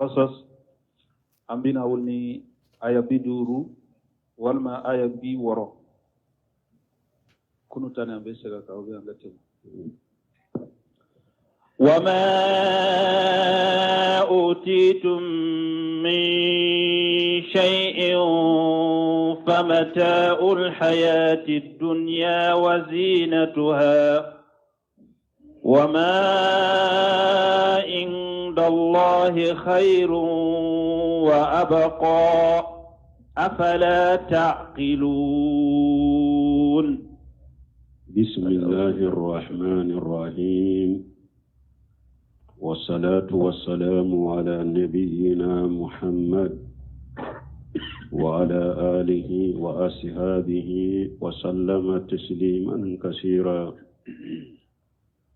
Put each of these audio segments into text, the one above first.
Qasas, an bɛna wuli ni aya 50 walima aya 60. Kunu ta nin, an bɛ segin a kan, ou bien an ka tɛmɛ? وما أوتيتم من شيء فمتاع الحياة الدنيا وزينتها وما عند الله خير وأبقى أفلا تعقلون. بسم الله الرحمن الرحيم، والصلاة والسلام على نبينا محمد وعلى آله وأصحابه وسلم تسليما كثيرا.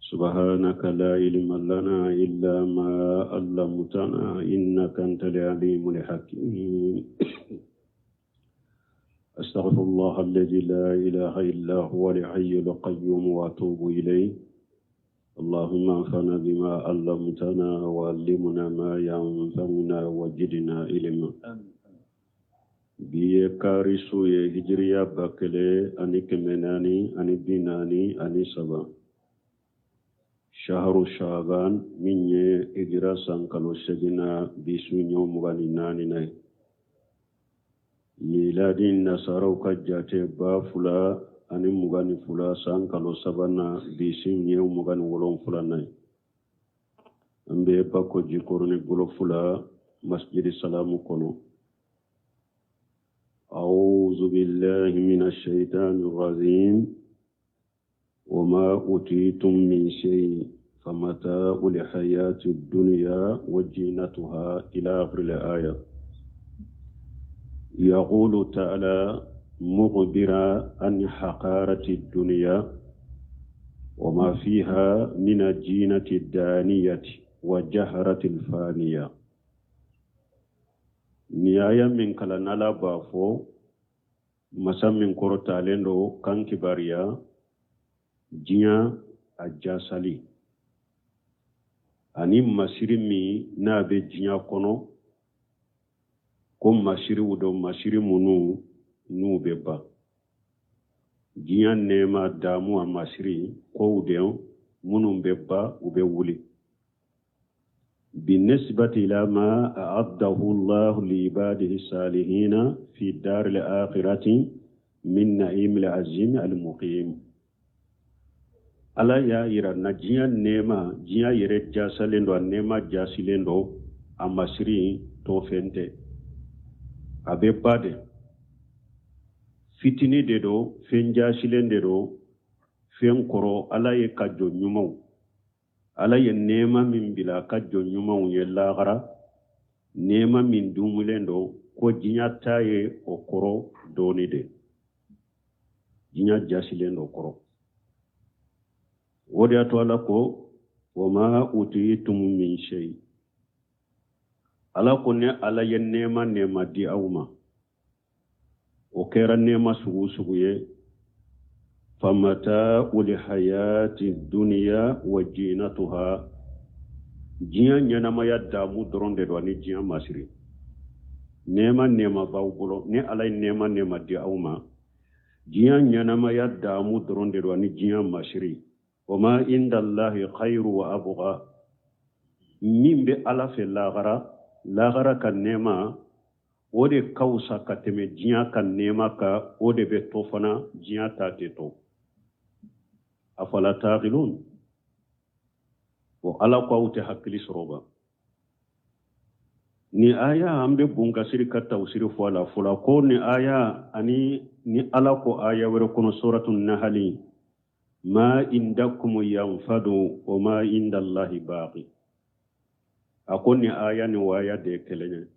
سبحانك لا علم لنا إلا ما علمتنا إنك أنت العليم الحكيم. أستغفر الله الذي لا إله إلا هو الحي القيوم وأتوب إليه. اللهم انفعنا بما علمتنا وعلمنا ما ينفعنا وزدنا علما. Bi ye kari su ye, hijiriya 1443, shahru shaban, min ye hijira san kalo seginna, bi su ɲɔ 24 na ye. Miladi nasaraw ka jate, 2022 san kalo sabanan, bi su ɲɛ 27 na ye. An bɛ Bako Jikɔrɔni Gɔlɔfu la, Masjidi Salamu kɔnɔ. أعوذ بالله من الشيطان الرجيم. وما أوتيتم من شيء فمتاع الحياة الدنيا وزينتها، إلى آخر الآية. يقول تعالى مخبرا عن حقارة الدنيا وما فيها من الزينة الدانية وجهرة الفانية. Ni aya min kalan, Ala b'a fɔ, masa min kɔrɔtalen don, kan kibaruya diɲɛ a jasali ani masiri min n'a bɛ diɲɛ kɔnɔ, ko masiriw don, masiri minnu n'u bɛ ban. Diɲɛ nɛɛma damu, a masiri kow de minnu bɛ ban, u bɛ wuli. بالنسبة إلى ما أعده الله لعباده الصالحين في الدار الآخرة من نعيم العظيم المقيم. Ala y'a yira na diɲɛ nɛɛma, diɲɛ yɛrɛ jasalen don, a nɛɛma jasilen don, a masiri to fɛn tɛ, a bɛ ban de, fitini de don, fɛn jasilen de don, fɛn kɔrɔ. Ala ye ka jɔn ɲumanw, Ala ye nɛɛma min bila a ka jɔn ɲumanw ye lahara, nɛɛma min dumulen don, ko diɲɛ ta ye o kɔrɔ dɔɔni de, diɲɛ jasilen don kɔrɔ. O de y'a to Ala ko: wama utitum min shay. Ala ko ne Ala ye nɛɛma nɛɛma di aw ma, o kɛra nɛɛma sugu sugu ye, famata'ul hayati duniya wa jinatuha, diɲɛ ɲɛnamaya damu dɔrɔn de don ani diɲɛ masiri. Nɛɛma nɛɛma b'aw bolo, ni Ala ye nɛɛma nɛɛma di aw ma, diɲɛ ɲɛnamaya damu dɔrɔn de don ani diɲɛ masiri. Wama indallahi khairu wa abqa, min bɛ Ala fɛ lahara, lahara ka nɛɛma, o de ka wusa ka tɛmɛ diɲɛ ka nɛɛma kan, o de bɛ to fana, diɲɛ ta tɛ to. Afala taqilun? O Ala ko aw tɛ hakili sɔrɔ ba? Ni aya, an bɛ bunkasiri ka tawsiri fɔ a la fɔlɔ, ko ni aya ani ni Ala ko aya wɛrɛ kɔnɔ, suratu Nahali: ma indakum yanfadu wa ma indallahi baqi. A ko ni aya ni o aya de ye kelen ye.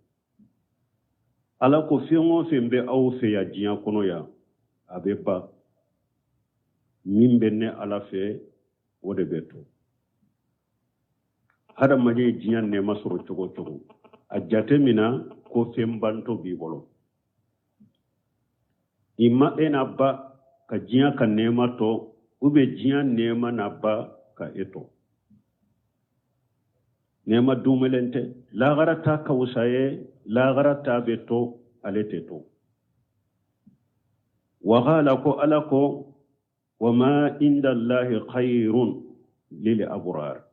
Ala ko fɛn o fɛn bɛ aw fɛ yan diɲɛ kɔnɔ yan, a bɛ ban, min bɛ ne Ala fɛ, o de bɛ to. Hadamaden ye diɲɛ nɛɛma sɔrɔ cogo o cogo, a jate mina ko fɛn bantɔ b'i bolo. I ma e na ban ka diɲɛ ka nɛɛma to, ou bien diɲɛ nɛɛma na ban ka e to. Nɛɛma dumɛlen tɛ. Lagara ta ka wusa ye, lagara ta bɛ to, ale tɛ to. Wa ko Ala ko wa ma inda Allahi khayrun lil abrar.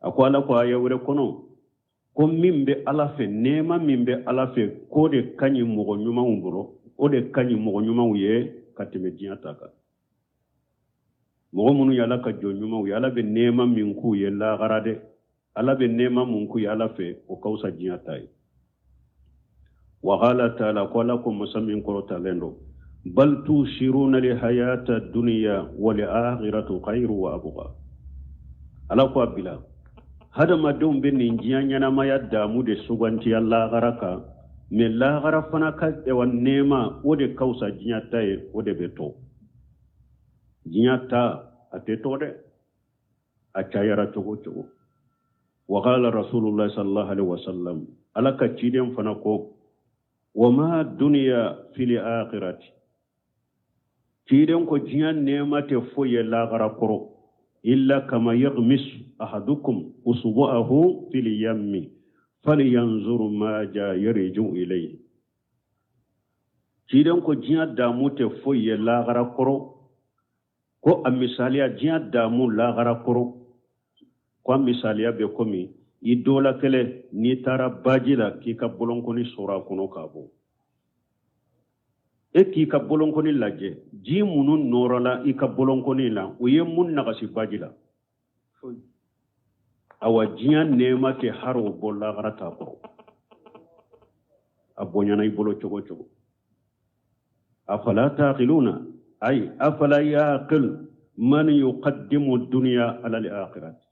A ko Ala ko aya wɛrɛ kɔnɔ ko min bɛ Ala fɛ, nɛɛma min bɛ Ala fɛ, k'o de ka ɲi mɔgɔ ɲumanw bolo, o de ka ɲi mɔgɔ ɲumanw ye ka tɛmɛ diɲɛ ta kan. Mɔgɔ minnu ye Ala ka jɔn ɲumanw ye, Ala bɛ nɛɛma min k'u ye lagara dɛ, Ala bɛ nɛɛma mun k'u ye Ala fɛ, o ka fisa diɲɛ ta ye. Wa qala taala, ko Ala ko masa min kɔrɔtalen don, bal tusiruna li hayata dunya wal akhiratu khayru wa abqa. Ala ko a bila hadamadenw bɛ nin diɲɛ ɲɛnamaya damu de sugantiya lagara kan, mais lagara fana ka ɛwa nɛɛma, o de ka fisa diɲɛ ta ye, o de bɛ to. Diɲɛ ta a tɛ to dɛ, a cayara cogo cogo. Wa qala rasulullah sallallahu alaihi wasallam, Ala ka ciden fana ko wa ma dunya fil akhirati, ciden ko diɲɛ nɛɛma tɛ foyi ye lagara kɔrɔ, illa kama yaghmis ahadukum usbu'ahu fil yammi falyanzur ma ja yarji'u ilayhi. Ciden ko diɲɛ damu tɛ foyi ye lagara kɔrɔ, ko a misaliya diɲɛ damu lagara kɔrɔ, ko a misaliya bɛ komi i dɔ la kɛlɛ n'i taara baji la k'i ka bolonkɔni sɔrɔ a kɔnɔ k'a bɔ, e k'i ka bolonkɔni lajɛ, ji minnu nɔrɔla i ka bolonkɔni la, o ye mun nagasi baji la? Awa diɲɛ nɛɛma tɛ hari o bɔ lagara t'a kɔrɔ, a bonyana i bolo cogo cogo. Afala taqiluna, ay afala yaqil man yuqaddimu dunya ala al-akhirati.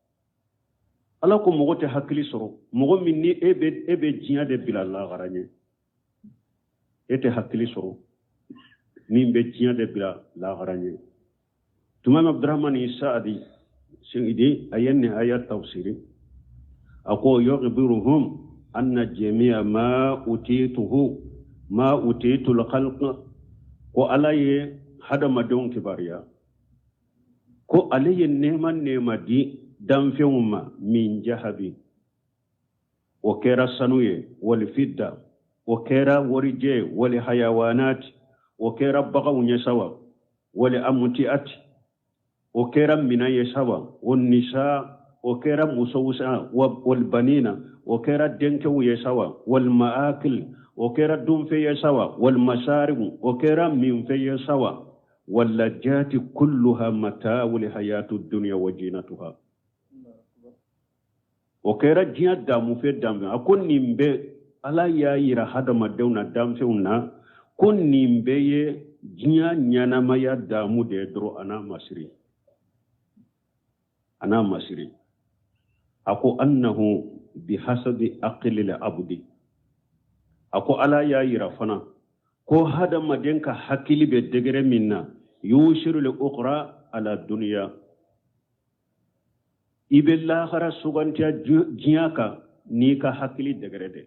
Ala ko mɔgɔ tɛ hakili sɔrɔ, mɔgɔ min ni e bɛ diɲɛ de bila lagara ɲɛ, e tɛ hakili sɔrɔ min bɛ diɲɛ de bila lagara ɲɛ. Tuma min Abdurahmani Saadi Singidi a ye nin aya tafsiri, a ko yukhbiruhum anna jami'a ma utituhu ma utitu al-khalq, ko Ala ye hadamadenw kibaruya ko ale ye nɛɛma nɛɛma di danfɛnw ma, min jahabi, o kɛra sanu ye, wali fidda, o kɛra warijɛ, wali hayawanati, o kɛra baganw ye sawa, wali amutiati, o kɛra minan ye sawa, o nisa, o kɛra musow sa, wal banina, o kɛra denkɛw ye sawa, wal maakil, o kɛra dunfɛn ye sawa, wal masaribu, o kɛra minfɛn ye sawa, wallajati kulluha mata'ul hayatu dunya wa jinatuha. O kɛra diɲɛ damufɛn danfɛn. A ko nin bɛɛ Ala y'a yira hadamadenw na danfɛnw na ko nin bɛɛ ye diɲɛ ɲɛnamaya damu de ye dɔrɔn, a n'a masiri, a n'a masiri. A ko annahu bihasabi aqli abdi, a ko Ala y'a yira fana ko hadamaden ka hakili bɛ degré min na, yusiru li ukhra ala dunya, i bɛ lahara sugantiya diɲɛ kan n'i ka hakili degré de.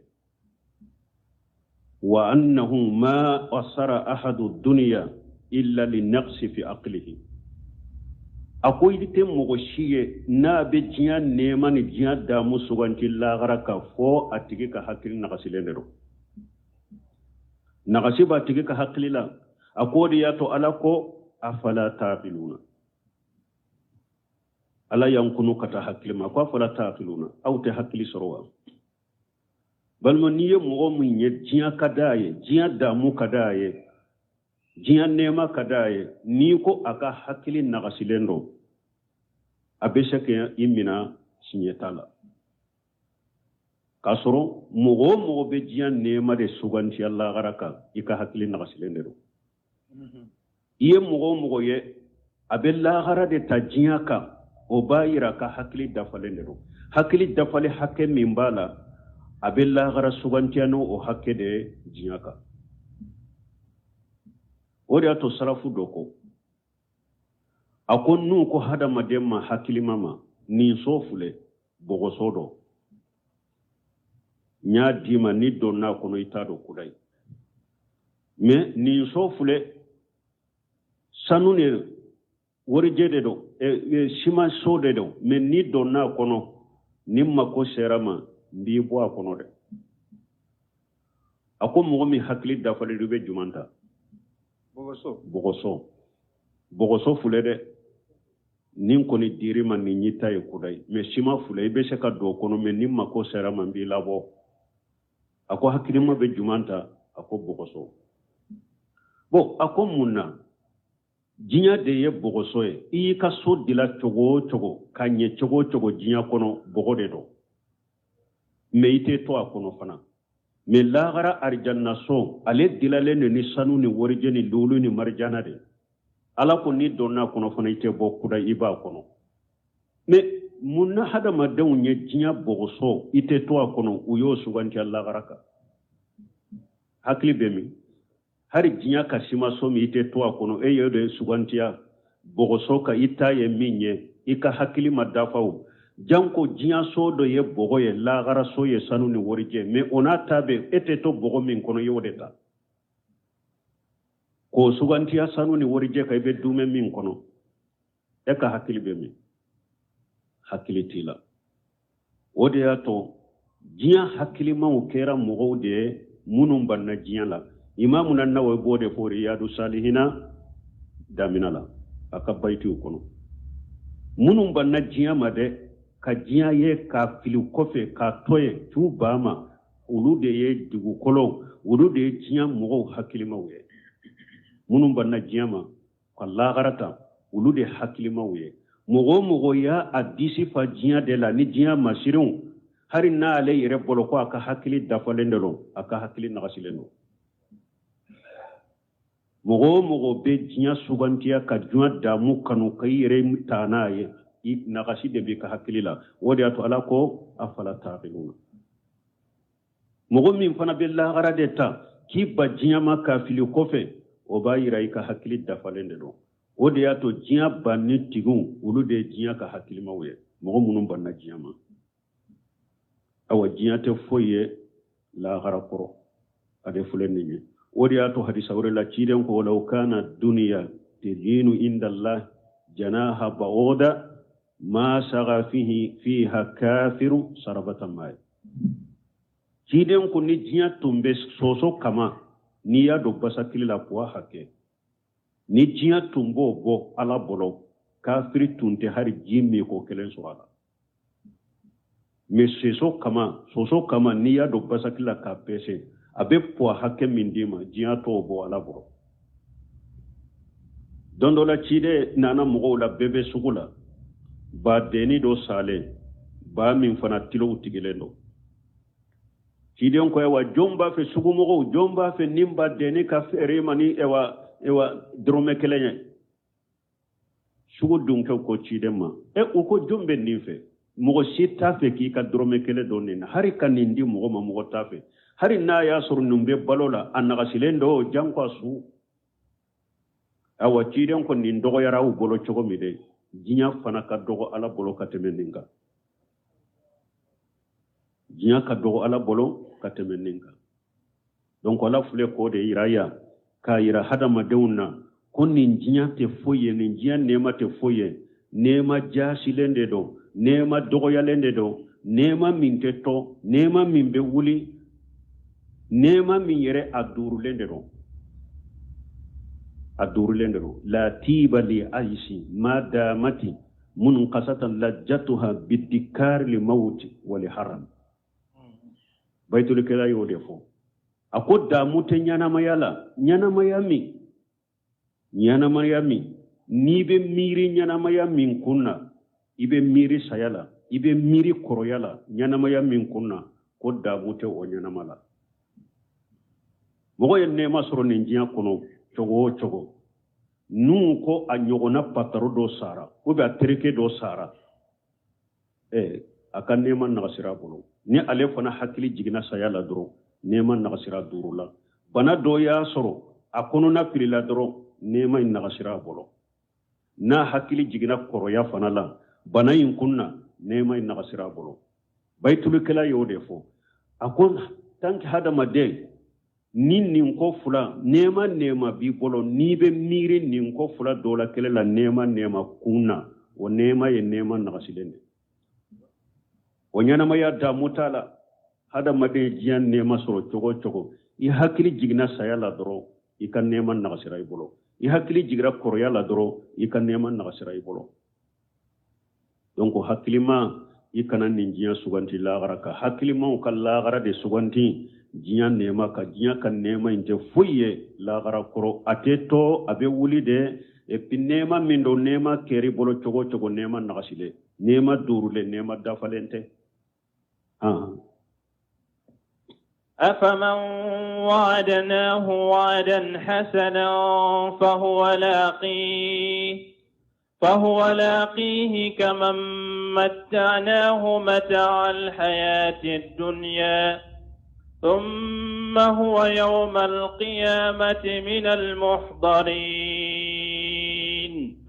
Wa annahu ma asara ahadu dunya illa li naqsi fi aqlihi, a ko i tɛ mɔgɔ si ye n'a bɛ diɲɛ nɛɛma ni diɲɛ damu suganti lahara kan fɔ a tigi ka hakili nagasilen de don, nagasi b'a tigi ka hakili la. A ko o de y'a to Ala ko afala taqiluna, Ala y'an kunu ka taa hakili ma, ko afala taqiluna, aw tɛ hakili sɔrɔ wa? Balima, n'i ye mɔgɔ min ye diɲɛ ka d'a ye, diɲɛ damu ka d'a ye, diɲɛ nɛɛma ka d'a ye, n'i ko a ka hakili nagasilen don, a bɛ se ka i mina siɲɛ t'a la. K'a sɔrɔ mɔgɔ o mɔgɔ bɛ diɲɛ nɛɛma de sugantiya lahara kan, i ka hakili nagasilen de don. I ye mɔgɔ o mɔgɔ ye a bɛ lahara de ta diɲɛ kan, o b'a yira ka hakili dafalen de don. Hakili dafalen hakɛ min b'a la, a bɛ lahara sugantiya n'o hakɛ de ye diɲɛ kan. O de y'a to sarafu dɔ ko, a ko n'u ko hadamaden ma hakilima ma, nin so filɛ bɔgɔso dɔ, n y'a d'i ma, ni donna a kɔnɔ i t'a dɔn kudayi, mais nin so filɛ sanu de warijɛ de don, siman so de don, mais ni donna a kɔnɔ Ni n mako sera ma, n b'i bɔ a kɔnɔ dɛ. A ko mɔgɔ min hakili dafalen don, i bɛ juman ta? Bɔgɔso. Bɔgɔso filɛ dɛ, nin kɔni dir'i ma, nin y'i ta ye kudayi, mais siman filɛ, i bɛ se ka don o kɔnɔ, mais ni n mako sera ma, n b'i labɔ. A ko hakilima bɛ juman ta? A ko bɔgɔso. Bon, a ko mun na? Diɲɛ de ye bɔgɔso ye. I y'i ka so dila cogo o cogo ka ɲɛ cogo o cogo diɲɛ kɔnɔ, bɔgɔ de don, mais i tɛ to a kɔnɔ fana. Mais lahara arijanna so, ale dilalen don ni sanu ni warijɛ ni lulu ni marijana de. Ala ko n'i donna a kɔnɔ fana, i tɛ bɔ kuda, i b'a kɔnɔ. Mais mun na hadamadenw ye diɲɛ bɔgɔso, i tɛ to a kɔnɔ, u y'o sugantiya lahara kan? Hakili bɛ min? Hari diɲɛ ka simanso min, i tɛ to a kɔnɔ, e y'o de sugantiya bɔgɔso kan, i ta ye min ye, i ka hakili ma dafa o. Janko diɲɛso dɔ ye bɔgɔ ye, laharaso ye sanu ni warijɛ, mais o n'a ta bɛɛ, e tɛ to bɔgɔ min kɔnɔ, i y'o de ta k'o sugantiya sanu ni warijɛ kan, i bɛ dumɛ min kɔnɔ. E ka hakili bɛ min? Hakili t'i la. O de y'a to diɲɛ hakilimaw kɛra mɔgɔw de ye minnu banna diɲɛ la. Imamuna Nawawi b'o de fɔ Riyadu Salihina damina la, a ka bayitiw kɔnɔ. Minnu banna diɲɛ ma dɛ, ka diɲɛ ye k'a fili kɔfɛ, k'a to yen, k'u ban a ma, olu de ye dugukolo, olu de ye diɲɛ mɔgɔw hakilimaw ye. Minnu banna diɲɛ ma ka lahara ta, olu de hakilimaw ye. Mɔgɔ o mɔgɔ y'a a disi fa diɲɛ de la ni diɲɛ masiriw, hari n'ale yɛrɛ bolo ko a ka hakili dafalen de don, a ka hakili nagasilen don. Mɔgɔ o mɔgɔ bɛ diɲɛ sugantiya ka diɲɛ damu kanu ka i yɛrɛ ta n'a ye, i nagasi de b'i ka hakili la. O de y'a to Ala ko afala taqiluna. Mɔgɔ min fana bɛ lahara de ta k'i ban diɲɛ ma k'a fili kɔfɛ, o b'a yira i ka hakili dafalen de don. O de y'a to diɲɛ banni tigiw, olu de ye diɲɛ ka hakilimaw ye, mɔgɔ minnu banna diɲɛ ma. Awa, diɲɛ tɛ foyi ye lahara kɔrɔ, a de filɛ nin ye. O de y'a to hadisa wɛrɛ la, ciden ko law kana duniya tazinu indallah janaha ba'uda ma saga fihi fiha kafiru sarabata ma. Ciden ko ni diɲɛ tun bɛ soso kama, n'i y'a don basakili la k'o hakɛ, ni diɲɛ tun b'o bɔ Ala bolo, kafiri tun tɛ hali ji min ko kelen sɔrɔ a la. Mais soso kama, n'i y'a don basakili la k'a pese, a bɛ poids hakɛ min d'i ma, diɲɛ t'o bɔ Ala bolo. Don dɔ la, ciden nana mɔgɔw la, bɛɛ bɛ sugu la, ba denni dɔ salen, ba min fana tilow tigilen don. Ciden ko ayiwa, jɔn b'a fɛ, sugumɔgɔw, jɔn b'a fɛ nin ba denni ka feere ma ni ewa dɔrɔmɛ kelen ye? Sugu dunkɛw ko ciden ma, e, u ko jɔn bɛ nin fɛ? Mɔgɔ si t'a fɛ k'i ka dɔrɔmɛ kelen don nin na, hari ka nin di mɔgɔ ma, mɔgɔ t'a fɛ, hari n'a y'a sɔrɔ nin bɛ balo la, a nagasilen don, janko a su. Awa, ciden ko nin dɔgɔyara aw bolo cogo min dɛ, diɲɛ fana ka dɔgɔ Ala bolo ka tɛmɛ nin kan. Diɲɛ ka dɔgɔ Ala bolo ka tɛmɛ nin kan. Donc Ala filɛ k'o de yira yan, k'a yira hadamadenw na ko nin diɲɛ tɛ foyi ye, nin diɲɛ nɛɛma tɛ foyi ye, nɛɛma jaasilen de don, nɛɛma dɔgɔyalen de don, nɛɛma min tɛ tɔ, nɛɛma min bɛ wuli, nɛɛma min yɛrɛ a duurulen de don, a duurulen de don. La tiba li ayisi ma damati munkasatan lajjatuha bidikari li mawti wali haram. Bayitulikɛla y'o de fɔ. A ko damu tɛ ɲɛnamaya la, ɲɛnamaya min n'i bɛ miiri ɲɛnamaya min kun na, i bɛ miiri saya la, i bɛ miiri kɔrɔya la, ɲɛnamaya min kun na, ko damu tɛ o ɲɛnama la. Mɔgɔ ye nɛɛma sɔrɔ nin diɲɛ kɔnɔ cogo o cogo, n'u ko a ɲɔgɔnna pataro dɔ sara ou bien a terikɛ dɔ sara, a ka nɛɛma nagasira a bolo. Ni ale fana hakili jiginna saya la dɔrɔn, nɛɛma nagasira duuru la. Bana dɔ y'a sɔrɔ, a kɔnɔna filila dɔrɔn, nɛɛma in nagasira a bolo. N'a hakili jiginna kɔrɔya fana la, bana in kun na, nɛɛma in nagasira a bolo. Bayitulikɛla y'o de fɔ. A ko tant que hadamaden ni nin ko fila, nɛɛma nɛɛma b'i bolo, n'i bɛ miiri nin ko fila dɔ la kelen la nɛɛma nɛɛma kun na, o nɛɛma ye nɛɛma nagasilen de. O ɲɛnamaya damu t'a la. Hadamaden diɲɛ nɛɛma sɔrɔ cogo o cogo, i hakili jiginna saya la dɔrɔn, i ka nɛɛma nagasira i bolo. I hakili jigira kɔrɔya la dɔrɔn, i ka nɛɛma nagasira i bolo. Donc hakilima, i kana nin diɲɛ suganti lagara kan. Hakilimaw ka lagara de suganti diɲɛ nɛɛma kan. Diɲɛ ka nɛɛma in tɛ foyi ye lagara kɔrɔ, a tɛ to, a bɛ wuli de. Et puis nɛɛma min don, nɛɛma kɛr'i bolo cogo o cogo, nɛɛma nagasilen, nɛɛma duurulen, nɛɛma dafalen tɛ. أفمن وعدناه وعدا حسنا فهو لاقيه كمن متعناه متاع الحياة الدنيا ثم هو يوم القيامة من المحضرين.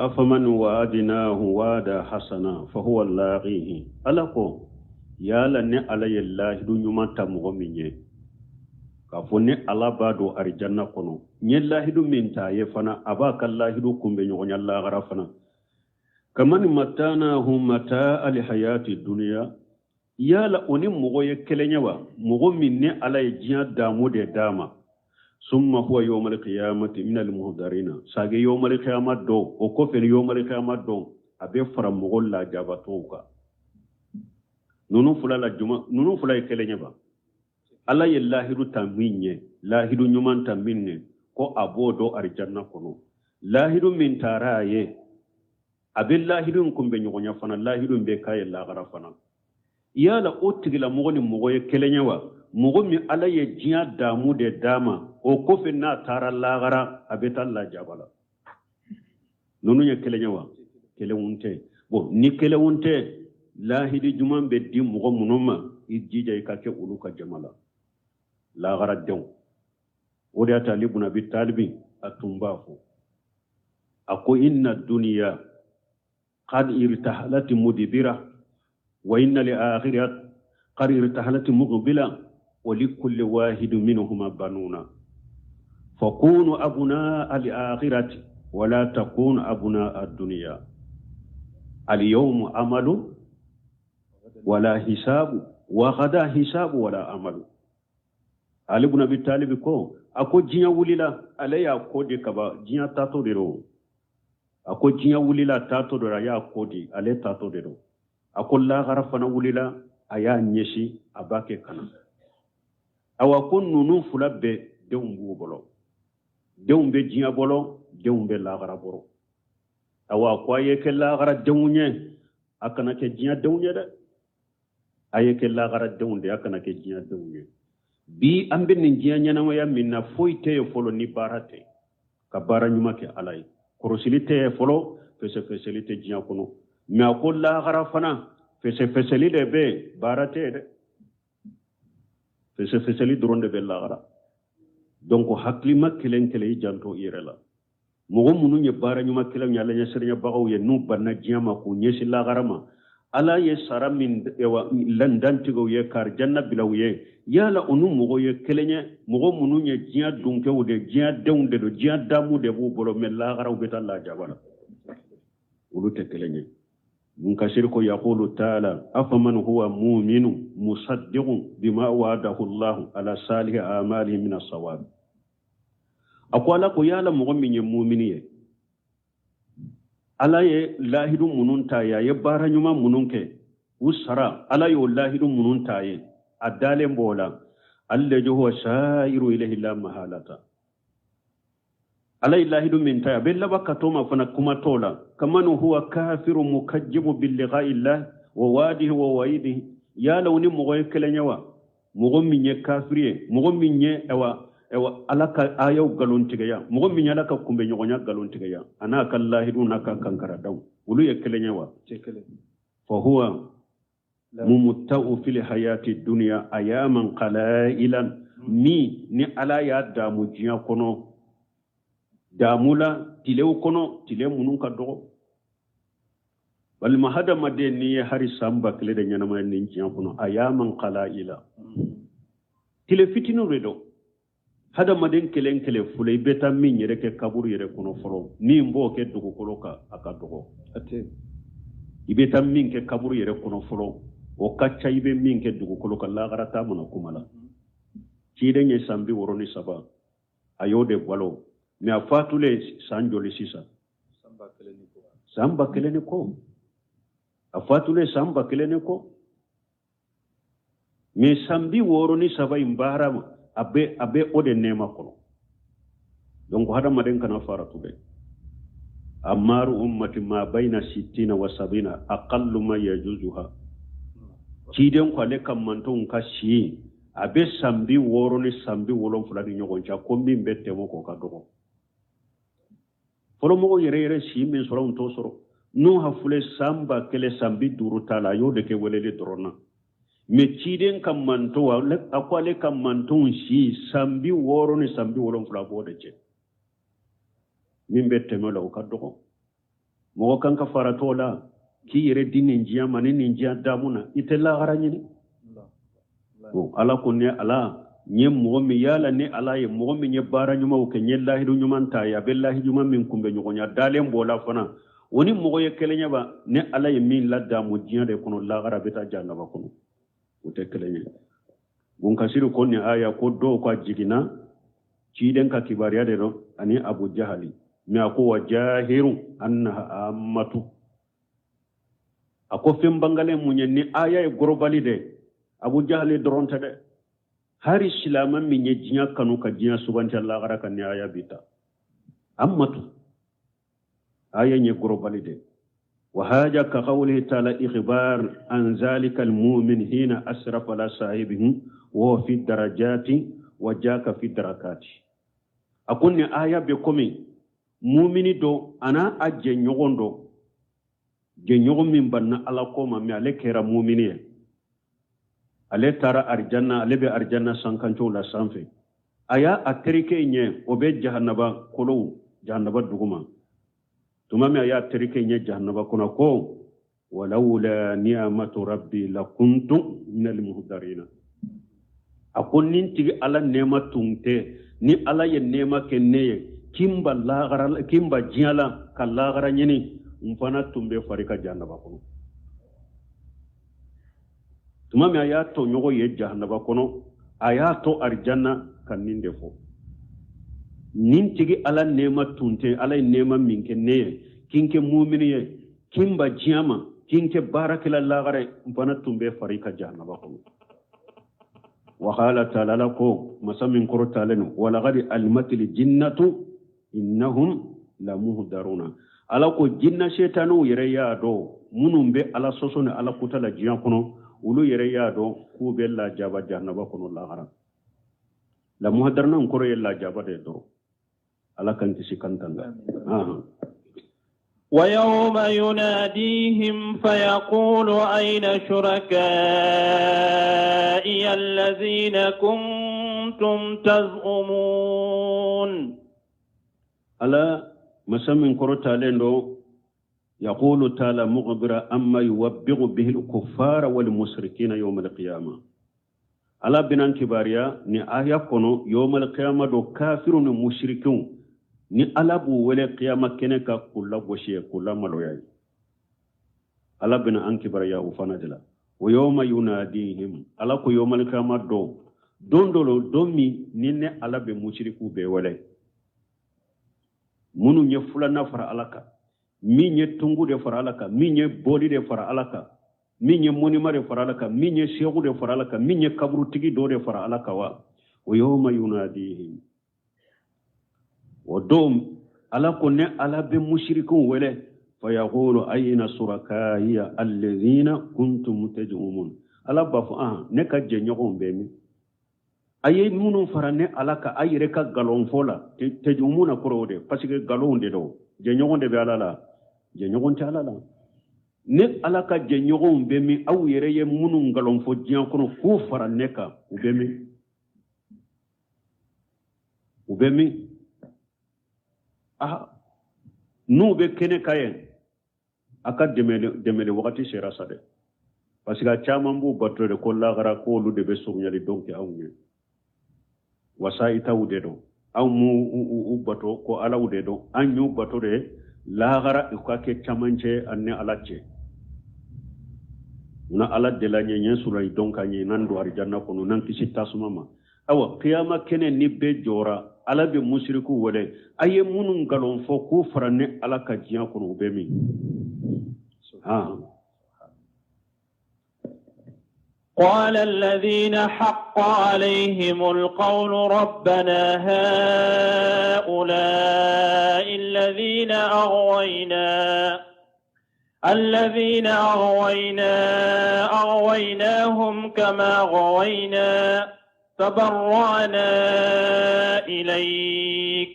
أفمن وعدناه وعدا حسنا فهو لاقيه. Ala ko yala ni Ala ye lahidu ɲuman ta mɔgɔ min ye, k'a fɔ ni Ala b'a don arijanna kɔnɔ, n ye lahidu min ta ye fana, a b'a ka lahidu kunbɛ ɲɔgɔnya lagara fana. Kaman matanahu mata alhayati duniya, yala o ni mɔgɔ ye kelen ye wa? Mɔgɔ min ni Ala ye diɲɛ damu de d'a ma, summa huwa yawmal qiyamati min almuhdarina, sage yawmal qiyama don, o kɔfɛ ni yawmal qiyama don, a bɛ fara mɔgɔ lajabatɔw kan. Ninnu fila la juma, ninnu fila ye kelen ye ba? Ala ye lahidu ta min ye, lahidu ɲuman ta min ye, ko a b'o don arijanna kɔnɔ. Lahidu min taara a ye, a bɛ lahidu in kunbɛ ɲɔgɔnya fana, lahidu in bɛ k'a ye lagara fana. Yala o tigilamɔgɔ ni mɔgɔ ye kelen ye wa? Mɔgɔ min Ala ye diɲɛ damu de d'a ma, o kɔfɛ n'a taara lagara, a bɛ taa lajaba la. Ninnu ye kelen ye wa? Kelenw tɛ. Bon, ni kelenw tɛ, lahidi juman bɛ di mɔgɔ minnu ma, i jija i ka kɛ olu ka jama la, lagaradenw. O de y'a to Ali bun Abi Talibi a tun b'a fɔ, a ko inna duniya qad irtahalat mudibira wa inna li akhirat qad irtahalat muqbila wa likulli wahidu minhuma banuna fakunu abuna al akhirati wala takunu abuna ad dunya al yawmu amalu wala hisabu wa ghada hisabu wala amalu. Ali bun Abi Talib ko, a ko diɲɛ wulila, ale y'a ko di kaba, diɲɛ taatɔ de don. A ko diɲɛ wulila, taatɔ de, a y'a ko di, ale taatɔ de don. A ko lahara fana wulila, a y'a ɲɛsin, a b'a kɛ kana. Awa, ko ninnu fila bɛɛ denw b'u bolo, denw bɛ diɲɛ bolo, denw bɛ lahara bolo. Awa, ko a ye kɛ lahara denw ye, a kana kɛ diɲɛ denw ye dɛ. A ye kɛ lahara denw de, a kana kɛ diɲɛ denw ye. Bi an bɛ nin diɲɛ ɲɛnamaya min na, foyi tɛ yen fɔlɔ ni baara tɛ, ka baara ɲuman kɛ Ala ye. Kɔrɔsili tɛ yen fɔlɔ, fɛsɛfɛsɛli tɛ diɲɛ kɔnɔ. Mɛ a ko lahara fana, fɛsɛfɛsɛli de bɛ yen, baara tɛ yen dɛ, fɛsɛfɛsɛli dɔrɔn de bɛ lahara. Donc hakilima kelen kelen, i janto i yɛrɛ la. Mɔgɔ minnu ye baara ɲuman kɛlaw ye, Ala ɲɛsiranyabagaw ye, n'u banna diɲɛ ma k'u ɲɛsin lahara ma, Ala ye sara min dantigɛ u ye, k'arijanna bila u ye, yala o ni mɔgɔ ye kelen ye? Mɔgɔ minnu ye diɲɛ dunkɛw de, diɲɛ denw de don, diɲɛ damu de b'u bolo, mɛ lahara u bɛ taa lajaba la, olu tɛ kelen ye. Ibn Kasir ko yaqulu ta'ala afaman huwa mu'minu musaddiqun bima wa'adahu Allah ala salihi a'malihi min as-sawab. A ko Ala ko yala mɔgɔ min ye mumini ye, Ala ye lahidu minnu ta ye, a ye baara ɲuman minnu kɛ, u sara, Ala y'o lahidu minnu ta ye, a dalen b'o la. Alladhi huwa sa'iru ilayhi la mahalata, Ala ye lahidu min ta ye, a bɛ laban ka t'o ma fana, kuma t'o la. Kaman huwa kafiru mukajjibu biliqa'i llah wa wadihi wa wa'idihi, yala u ni mɔgɔ ye kelen ye wa? Mɔgɔ min ye kafiri ye, mɔgɔ min ye awa Ala ka ayaw nkalontigɛya, mɔgɔ min ye Ala ka kunbɛɲɔgɔnya nkalontigɛya, a n'a ka lahidu n'a ka kankaradaw, olu ye kelen ye wa? Fa huwa mumutta'u fil hayati dunya ayaman qalailan, min ni Ala y'a damu diɲɛ kɔnɔ, damu la tilew kɔnɔ, tile minnu ka dɔgɔ. Walima hadamaden n'i ye hari san 1000 de ɲɛnamaya nin diɲɛ kɔnɔ, ayaman qalaila, tile fitiniw de don. Hadamaden kelen kelen fɔlɔ, i bɛ taa min yɛrɛ kɛ kaburu yɛrɛ kɔnɔ fɔlɔ, min b'o kɛ dugukolo kan, a ka dɔgɔ. I bɛ taa min kɛ kaburu yɛrɛ kɔnɔ fɔlɔ, O ka ca i bɛ min kɛ dugukolo kan lahara ta mana kuma la. Ciden ye san 63 a y'o de balo, mais a fatulen san joli sisan? San 1000 ni kɔ. A fatulen san 1000 ni kɔ, mais san 63 in baara ma, a bɛ o de nɛɛma kɔnɔ. Donc hadamaden kana faratu dɛ. Amaru ummati ma bayna sittina wa sabina aqallu ma yajuzuha. Ciden ko ale ka mantonw ka si a bɛ san 60 ni san 70 ni ɲɔgɔn cɛ, ko min bɛ tɛmɛ k'o ka dɔgɔ. Fɔlɔmɔgɔw yɛrɛ yɛrɛ si min sɔrɔ n t'o sɔrɔ. Nuha filɛ san 1000 san 50 t'a la, a y'o de kɛ weleli dɔrɔn na. Mais ciden ka mantonw, a ko ale ka mantonw si san 60 ni san 70 b'o de cɛ. Min bɛ tɛmɛ la o ka dɔgɔ. Mɔgɔ kan ka faratɔ la k'i yɛrɛ di nin diɲɛ ma ni nin diɲɛ damu na, i tɛ lahara ɲini. Bon, Ala ko ne Ala n ye mɔgɔ min yala ni Ala ye mɔgɔ min ye baara ɲumanw kɛ, n ye lahidu ɲuman ta ye, a bɛ lahidu ɲuman min kunbɛ ɲɔgɔnya dalen b'o la fana, o ni mɔgɔ ye kelen ye ba, ni Ala ye min ladamu diɲɛ de kɔnɔ, lahara bɛ taa jahanama kɔnɔ, o tɛ kelen ye. Bon, Kasiru ko nin aya ko dɔw ka jiginna ciden ka kibaruya de dɔn ani Abu Jahali, mais a ko wa jahiru annaha ammatu. A ko fɛn bangalen mun ye ni aya ye gorobali de, Abu Jahali dɔrɔn tɛ dɛ, hari silama min ye diɲɛ kanu ka diɲɛ suganti lahara kan ni aya bi ta ammatu, aya ye gorobali de. Wa haja ka qawlihi ta'ala ikhbar an zalika almu'min hina asrafa ala sahibihi wa fi darajati wa jaka fi darakati. A ko ni aya bɛ komi mumini dɔ ana a jɛɲɔgɔn dɔ, jɛɲɔgɔn min banna Ala ko ma, mais ale kɛra mumini ye, ale taara arijanna, ale bɛ arijanna sankancow la sanfɛ, a y'a a terikɛ ɲɛ, o bɛ jahanaba kolow jahanaba duguma. Tuma min a y'a terikɛ ɲɛ jahanaba kɔnɔ, ko walawla ni'matu rabbi lakuntu minal muhdarina. A ko ni tigi Ala nɛɛma tun tɛ, ni Ala ye nɛɛma kɛ ne ye k'i n ba lahara, k'i n ba diɲɛ la ka lahara ɲini, n fana tun bɛ fari ka jahanaba kɔnɔ. Tuma min a y'a tɔɲɔgɔn ye jahanaba kɔnɔ, a y'a to arijanna ka nin de fɔ: nin tigi Ala nɛɛma tun tɛ, Ala ye nɛɛma min kɛ ne ye k'i n kɛ mumini ye, k'i n ba diɲɛ ma, k'i n kɛ baarakɛla lahara ye, n fana tun bɛ fari ka jahanaba kɔnɔ. Wa qala ta'ala, Ala ko masa min kɔrɔtalen don, walaqad alimatil jinnatu innahum lamuhdaruna. Ala ko jinna setaniw yɛrɛ y'a dɔn, minnu bɛ Ala sɔsɔ ni Ala kuta la diɲɛ kɔnɔ, olu yɛrɛ y'a dɔn k'u bɛ lajaba jahanaba kɔnɔ lahara. Lamuhdaruna kɔrɔ ye lajaba de dɔrɔn. Ala kan kisi kan tanga. ويوم يناديهم فيقول أين شركائي الذين كنتم تزعمون. ألا مسمى كرتا لندو يقول تعالى مغبرا أما يوبغ به الكفار والمشركين يوم القيامة. ألا بنان كباريا ni aya kono يوم القيامة دو كافر مشركون ni Ala b'u wele kiyama kɛnɛ ka k'u lagosi ye, k'u lamaloya ye. Ala bɛna an kibaruya o fana de la. O yawma yunadihim, Ala ko yawmal kiyama don don dɔ lo, don min ni ne Ala bɛ musiriku bɛɛ wele, minnu ye filanan fara Ala kan, min ye tungu de fara Ala kan, min ye bɔli de fara Ala kan, min ye mɔnima de fara Ala kan, min ye seku de fara Ala kan, min ye kaburutigi dɔ de fara Ala kan wa. O yawma yunadihim, o don Ala ko ne Ala bɛ musirikiw wele, fayaqulu ayna surakaiya alladhina kuntum tad'umun. Ala b'a fɔ ne ka jɛɲɔgɔnw bɛ min? A ye minnu fara ne Ala kan a yɛrɛ ka nkalon fɔ la, tad'umuna kɔrɔ o de, parce que nkalon de don, jɛɲɔgɔn de bɛ Ala la, jɛɲɔgɔn tɛ Ala la. Ne Ala ka jɛɲɔgɔnw bɛ min? Aw yɛrɛ ye minnu nkalon fɔ diɲɛ kɔnɔ k'u fara ne kan, u bɛ min? U bɛ min? N'u bɛ kɛnɛ kan yen, a ka dɛmɛli wagati sera sa dɛ, parce que a caman b'u bato de ko lahara k'olu de bɛ surunyali don kɛ anw ye, wasaitaw de don, anw m'u bato ko alaw de don, an y'u bato de lahara u ka kɛ camancɛ an ni Ala cɛ. Na ala deli an ye ɲɛ sɔrɔ i dɔn ka ɲɛ n'an don arijanna kɔnɔ n'an kisi tasuma ma awa kiyama kɛnɛ ni bɛɛ jɔra ala bɛ musiriku wele a ye minnu nkalon fɔ k'u fara ne ala kan diɲɛ kɔnɔ u bɛ min قال الذين حق عليهم القول ربنا هؤلاء الذين أغوينا الذين أغوينا أغويناهم كما غوينا تبرعنا إليك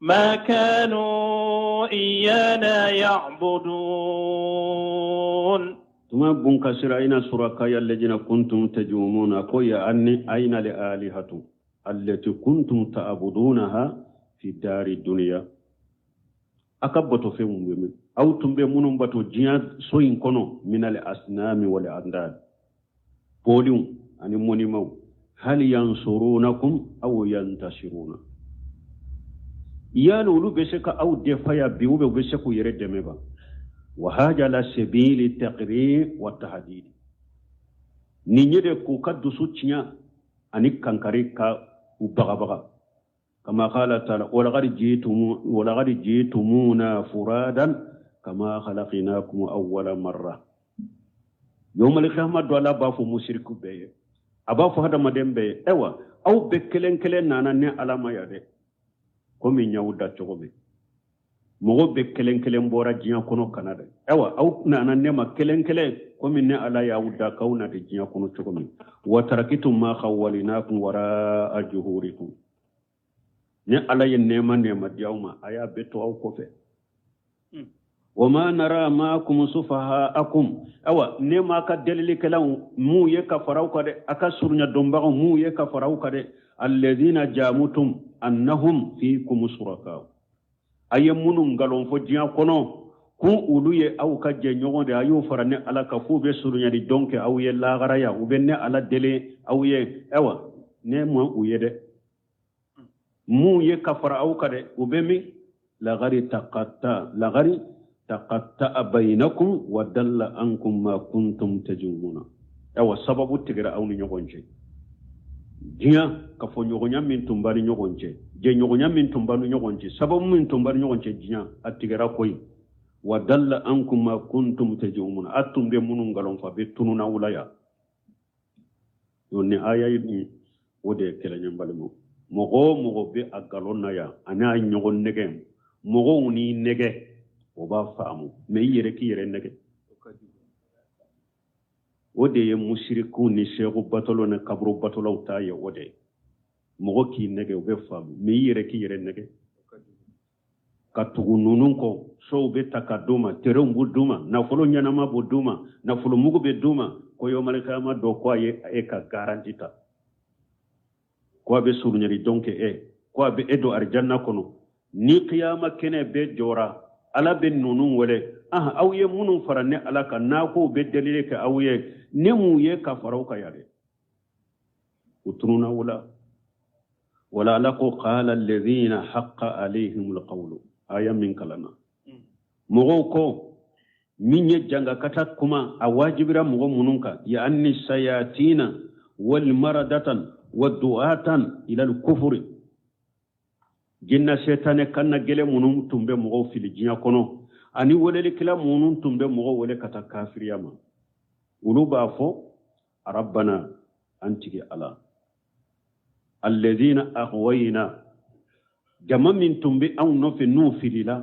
ما كانوا إيانا يعبدون tuma bunkasira aina surakaya alladhina kuntum tajumuna ko ya anni aina li alihatu allati kuntum ta'budunaha fi dari dunya a ka batofɛn mun bɛ min aw tun bɛ minnu bato diɲɛ so in kɔnɔ minal asnami wal andad boliw ani mɔnimaw hal yansurunakum aw yantasiruna yali olu bɛ se ka aw defa ya bi ou bien u bɛ se k'u yɛrɛ dɛmɛ ba wa haja ala sabili taqrir wa tahdid nin ye de k'u ka dusu tiɲɛ ani kankari ka u bagabaga kama qala taala walaqad jitumuna furadan kama khalaqnakum awwala marra yawmal qiyamah don ala b'a fɔ musiriku bɛɛ ye a b'a fɔ hadamaden bɛɛ ye ayiwa aw bɛɛ kelen kelen nana ne ala ma yan dɛ komi n y'aw da cogo min mɔgɔ bɛɛ kelen kelen bɔra diɲɛ kɔnɔ ka na dɛ ayiwa aw nana ne ma kelen kelen komi ne ala y'aw da k'aw na de diɲɛ kɔnɔ cogo min wa tarakitum ma khawwalnakum waraa juhurikum ne ala ye nɛɛma nɛɛma di aw ma a y'a bɛɛ to aw kɔfɛ wa ma nara maakum sufahaakum awa ne m'a ka delilikɛlaw m'u ye ka fara aw kan dɛ a ka surunya dɔnbagaw m'u ye ka fara aw kan dɛ alladhina jamutum annahum fikum suraka a ye minnu nkalon fɔ diɲɛ kɔnɔ ko olu ye aw ka jɛɲɔgɔn de a y'o fara ne ala kan k'u bɛ surunyali dɔn kɛ aw ye lahara yan u bɛ ne ala deli aw ye awa ne ma u ye dɛ m'u ye ka fara aw kan dɛ u bɛ min lagari taqatta lagari taqatta bainakum wa dalla ankum ma kuntum tajumuna awa sababu tigɛra aw ni ɲɔgɔn cɛ diɲɛ kafoɲɔgɔnya min tun b'a ni ɲɔgɔn cɛ jɛɲɔgɔnya min tun b'a ni ɲɔgɔn cɛ sababu min tun b'a ni ɲɔgɔn cɛ diɲɛ a tigɛra koyi wa dalla ankum ma kuntum tajumuna a tun bɛ minnu nkalon fɔ a bɛɛ tununa aw la yan ni aya ni o de ye kɛlɛ ye n balimaw mɔgɔ o mɔgɔ bɛ a nkalon na yan ani a ɲɔgɔn nɛgɛ mɔgɔw n'i nɛgɛ o b'a faamu mɛ i yɛrɛ k'i yɛrɛ nɛgɛ o de ye musirikiw ni seku batolaw ni kaburu batolaw ta ye o de ye mɔgɔ k'i nɛgɛ o bɛ faamu mɛ i yɛrɛ k'i yɛrɛ nɛgɛ ka tugu ninnu kɔ sow bɛ ta ka d'u ma terenw b'u d'u ma nafolo ɲɛnama b'u d'u ma nafolo mugu bɛ d'u ma ko yɔmalikayama don ko a ye e ka garanti ta ko a bɛ surunyali dɔn kɛ e ko a bɛ e don arijanna kɔnɔ ni kiyama kɛnɛ bɛɛ jɔra ala bɛ ninnu wele ahan aw ye minnu fara ne ala kan n'a k'u bɛ delili kɛ aw ye ne m'u ye ka fara aw kan yan dɛ u tununa o la wala ala ko qala alladhina haqqa alayhim alqawlu aya min kalanna mɔgɔw ko min ye jangakata kuma a wajibira mɔgɔ minnu kan ya anni sayatina wal maradatan wa du'atan ila al kufri jinna setanɛ kanna gɛlɛn minnu tun bɛ mɔgɔw fili diɲɛ kɔnɔ ani welelikɛla minnu tun bɛ mɔgɔw wele ka taa kafiriya ma olu b'a fɔ rabbana an tigi ala alladhina aghwayna jama min tun bɛ anw nɔfɛ n'u filila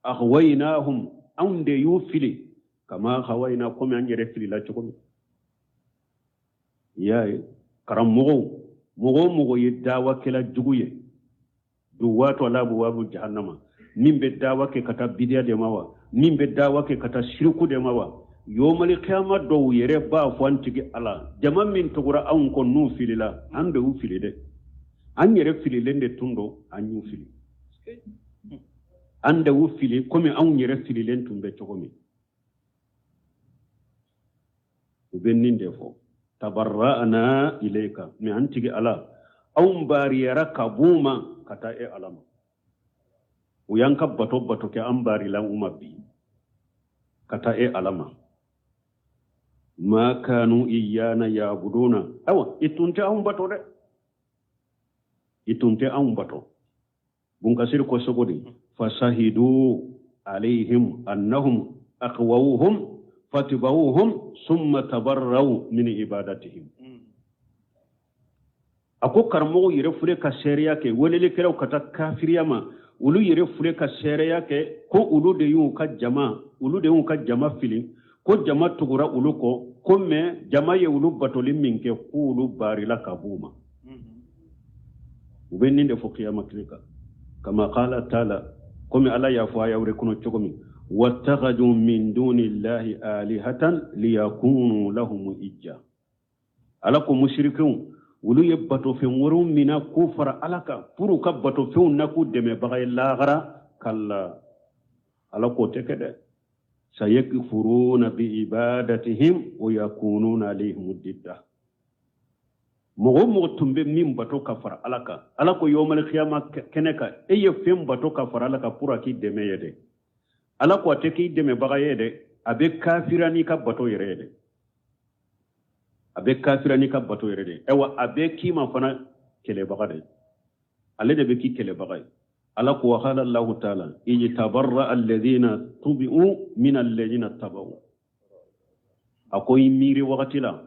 aghwaynahum anw de y'u fili kama ghawayna komi an yɛrɛ filila cogo min i y'a ye karamɔgɔw mɔgɔ o mɔgɔ ye dawakɛla jugu ye duwatu ala abuwabu jahannama min bɛ dawa kɛ ka taa bidiya de ma wa min bɛ dawa kɛ ka taa siriku de ma wa yomali kiyama dɔw yɛrɛ b'a fɔ an tigi ala jama min tugura anw kɔ n'u filila an de y'u fili dɛ an yɛrɛ fililen de tun don an y'u fili an de y'u fili komi anw yɛrɛ fililen tun bɛ cogo min u bɛ nin de fɔ tabarra'na ilayka mɛ an tigi ala anw bariyara ka b'u ma ka taa e ala ma u y'an ka bato bato kɛ an barila u ma bi ka taa e ala ma Ma kanu iyana yabuduna, awa i tun tɛ anw bato dɛ, i tun tɛ anw bato. Bunkasiri ko cogo di? Fasahidu alayhim annahum aghwawhum fatibawhum summa tabarraw min ibadatihim. A ko karamɔgɔw yɛrɛ filɛ ka seereya kɛ, welelikɛlaw ka taa kafiriya ma, olu yɛrɛ filɛ ka seereya kɛ ko olu de y'u ka jama, olu de y'u ka jama fili, ko jama tugura olu kɔ, ko mɛ jama ye olu batoli min kɛ, k'olu barila ka b'u ma. U bɛ nin de fɔ kiyama kɛnɛ kan, kama qala taala, komi Ala y'a fɔ aya wɛrɛ kɔnɔ cogo min: wattakhadhu min dunillahi alihatan liyakunu lahum ijja. Ala ko musirikenw, olu ye batofɛn wɛrɛw mina k'o fara Ala kan pour u ka batofɛnw na k'u dɛmɛbaga ye lahara. Kalla, Ala k'o tɛ kɛ dɛ. Sayakfuruna bi ibadatihim wa yakununa alayhim didda. Mɔgɔ o mɔgɔ tun bɛ min bato ka fara Ala kan, Ala ko yawmal qiyama kɛnɛ kan, e ye fɛn bato ka fara Ala kan pour a k'i dɛmɛ ye dɛ, Ala ko a tɛ k'i dɛmɛbaga ye dɛ, a bɛ kafira n'i ka bato yɛrɛ ye dɛ, a bɛ kafira n'i ka bato yɛrɛ de. Ayiwa, a bɛ k'i ma fana kɛlɛbaga de, ale de bɛ k'i kɛlɛbaga ye. Ala ko wa qala Allahu ta'ala ijtabarra alladhina tubi'u min alladhina taba'u. A ko i miiri wagati la,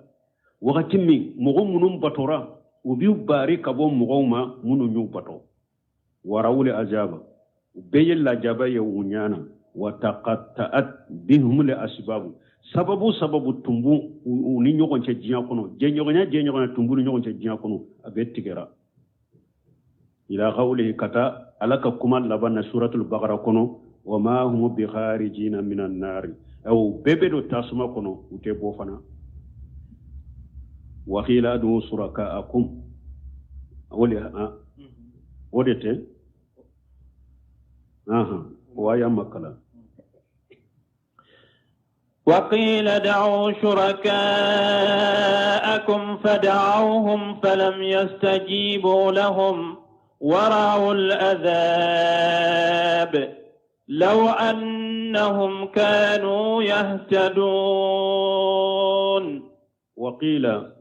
wagati min mɔgɔ minnu batora, u b'u bari ka bɔ mɔgɔw ma minnu y'u bato. Warawuli azaba, u bɛɛ ye lajaba ye u ɲɛ na. Wa taqatta'at bihum le asbabu, sababu sababu tun b'u u ni ɲɔgɔn cɛ diɲɛ kɔnɔ, jɛɲɔgɔnya jɛɲɔgɔnya tun b'u ni ɲɔgɔn cɛ diɲɛ kɔnɔ, a bɛɛ tigɛra. Ila qawlihi, ka taa Ala ka kuma laban na suratul bakara kɔnɔ: wa ma hum bi kharijina minan nari. Aw bɛɛ bɛ don tasuma kɔnɔ, u tɛ bɔ fana. Wa qila adu surakaakum, o de tɛ o aya makala. وقيل دعوا شركاءكم فدعوهم فلم يستجيبوا لهم ورأوا العذاب لو أنهم كانوا يهتدون. Waqila,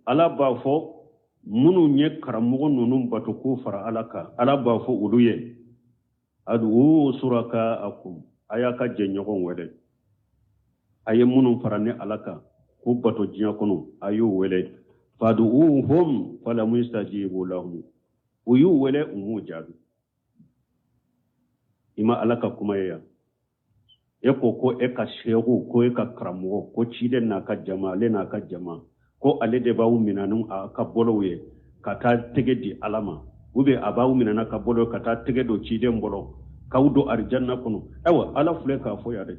Ala b'a fɔ minnu ye karamɔgɔ ninnu bato k'u fara Ala kan, Ala b'a fɔ olu ye: adu surakaakum, a y'a ka jɛɲɔgɔn wele, a ye minnu fara ni Ala kan k'u bato diɲɛ kɔnɔ, a y'u wele. Fadu'uhum falam yastajibu lahum, u y'u wele, u m'u jaabi. I ma Ala ka kuma ye yan? E ko ko e ka seku, ko e ka karamɔgɔ, ko ciden n'a ka jama, ale n'a ka jama, ko ale de b'aw minɛ ni a ka bolow ye ka taa tɛgɛ di Ala ma, ou bien a b'aw minɛ n'a ka bolo ka taa tɛgɛ don ciden bolo k'aw don arijanna kɔnɔ. Ayiwa, Ala filɛ k'a fɔ yan dɛ,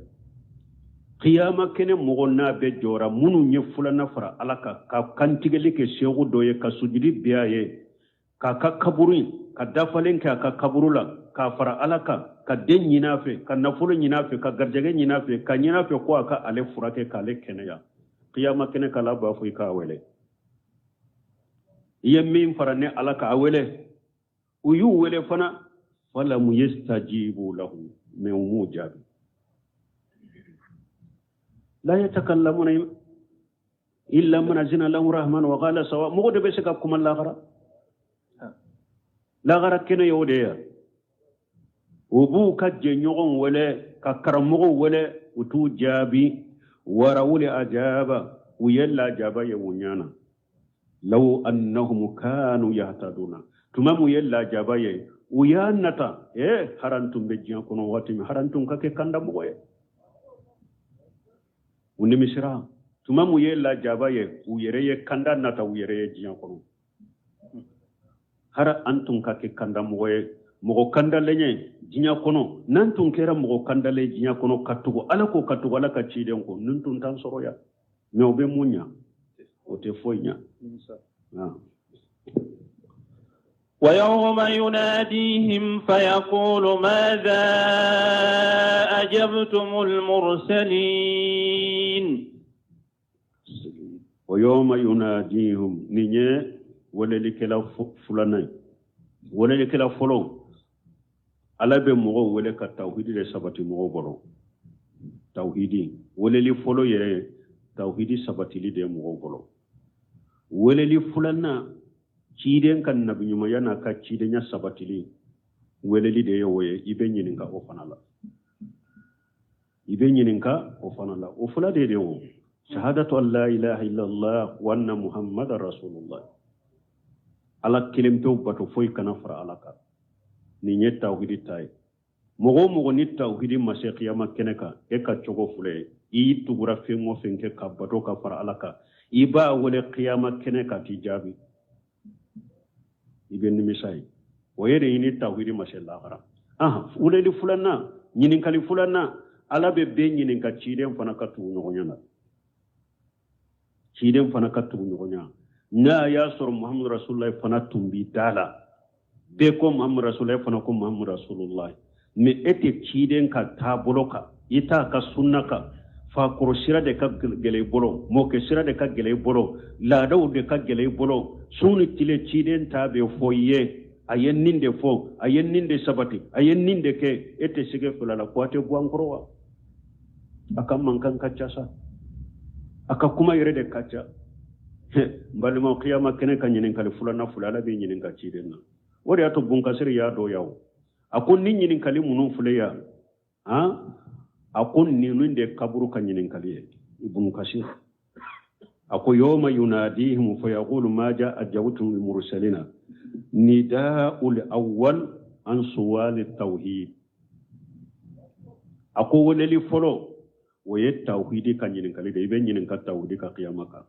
kiyama kɛnɛ mɔgɔ n'a bɛ jɔra, minnu ye filanan fara Ala kan ka kantigɛli kɛ seku dɔ ye, ka sujudi bin a ye, k'a ka kaburu in ka dafalen kɛ a ka kaburu la, k'a fara Ala kan, ka den ɲini a fɛ, ka nafolo ɲini a fɛ, ka garijɛgɛ ɲini a fɛ, ka ɲini a fɛ ko a ka ale furakɛ k'ale kɛnɛya, kiyama kɛnɛ kan Ala b'a fɔ i k'a wele, i ye min fara ne Ala kan, a wele. U y'u wele fana, falamu yastajibu lahu, mɛ u m'u jaabi. La yatakallamuna illa man azina lahu rahman wa qala sawa. Mɔgɔ de bɛ se ka kuma lahara, lahara kɛnɛ ye o de ye. U b'u ka jɛɲɔgɔnw wele, ka karamɔgɔw wele, u t'u jaabi. Warawuli ajaba, u ye lajaba ye u ɲɛ na. Law annahum kanu yahtaduna, tuma mun ye lajaba ye, u y'a nata haran tun bɛ diɲɛ kɔnɔ waati min, haran tun ka kɛ kanda mɔgɔ ye, u nimisira. Tuma mun ye lajaba ye, u yɛrɛ ye kanda nata u yɛrɛ ye diɲɛ kɔnɔ, hara an tun ka kɛ kanda mɔgɔ ye, mɔgɔ kandalen ye diɲɛ kɔnɔ. N'an tun kɛra mɔgɔ kandalen diɲɛ kɔnɔ, ka tugu Ala ko, ka tugu Ala ka ciden kɔ, nin tun t'an sɔrɔ yan. Mɛ o bɛ mun ɲa? O tɛ foyi ɲa. ويوم يناديهم فيقول ماذا أجبتم المرسلين. ويوم يناديهم, nin ye welelikɛla filanan ye. Welelikɛla fɔlɔ, Ala bɛ mɔgɔw wele ka tawhidi de sabati mɔgɔw bolo. Tawhidi weleli fɔlɔ yɛrɛ ye. tawhidi sabatili de ye mɔgɔw bolo. Weleli filanan, ciden ka nabiɲumanya n'a ka cidenya sabatili weleli de ye o ye. I bɛ ɲininka o fana la, i bɛ ɲininka o fana la. O fila de o shahadatu an la ilaha illallah wa anna muhammadan rasulullah. Ala kelen pewu bato, foyi kana fara Ala kan. Nin ye tawhidi ta ye. Mɔgɔ o mɔgɔ ni tawhidi ma se kiyama kɛnɛ kan, e ka cogo filɛ. I tugura fɛn o fɛn kɛ ka bato ka fara Ala kan, i b'a wele kiyama kɛnɛ kan, t'i jaabi, i bɛ nimisa ye. O ye de ɲini tawhidi ma se lahara. Weleli filanan, ɲininkali filanan, Ala bɛ bɛɛ ɲininka ciden fana ka tugu ɲɔgɔnya la, ciden fana ka tugu ɲɔgɔnya. N'a y'a sɔrɔ Muhamadu Rasululahi fana tun b'i da la, bɛɛ ko Muhamadu Rasululahi, fana ko Muhamadu Rasululahi, mais e tɛ ciden ka taabolo kan, i t'a ka sunna kan. Fakɔrɔ sira de ka gɛlɛ i bolo, mɔkɛ sira de ka gɛlɛ i bolo, laadaw de ka gɛlɛ i bolo. Su ni tile ciden ta bɛ fɔ i ye, a ye nin de fɔ, a ye nin de sabati, a ye nin de kɛ, e tɛ sɛgɛ fila la ko a tɛ bɔ an kɔrɔ wa? A ka mankan ka ca sa, a ka kuma yɛrɛ de ka ca. N balimaw, kiyama kɛnɛ ka ɲininkali filanan filɛ, Ala bɛ ɲininka ciden na. O de y'a to Bunkasiri y'a dɔn yan o. A ko ni ɲininkali minnu filɛ yan, han, a ko ninnu de kaburu ka ɲininkali ye. Ibnu Kasir a ko yawma yunadihim fa yaqulu maja ajabtum lmursalina nida'ul awwal an suwali tawhid. A ko weleli fɔlɔ, o ye tawhidi ka ɲininkali de. I bɛ ɲininka tawhidi ka kiyama kan.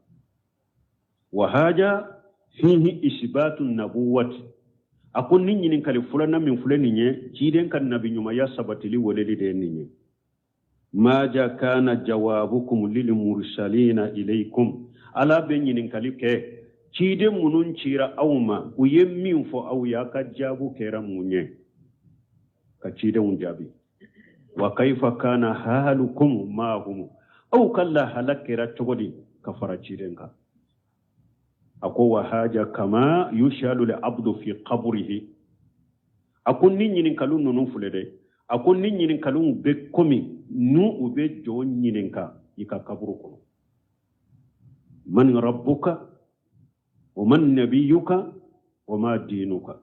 Wa haja fihi isbatu nabuwati. A ko ni ɲininkali filanan min filɛ nin ye, ciden ka nabiɲumanya sabatili weleli de ye nin ye. Maja kana jawabukum lil mursalina ilaykum. Ala bɛ ɲininkali kɛ ciden minnu cira aw ma, u ye min fɔ aw ye, a ka jaabu kɛra mun ye ka cidenw jaabi? Wa kaifa kana halukum mahum, aw ka lahala kɛra cogo di ka fara ciden kan? A ko wa haja kama yushalu li abdu fi qabrihi. A ko ni ɲininkaliw ninnu filɛ dɛ, a ko ni ɲininkaliw bɛ komi n'u u bɛ jɔn ɲininka i ka kaburu kɔnɔ: man rabbuka wa man nabiyuka wa ma dinuka.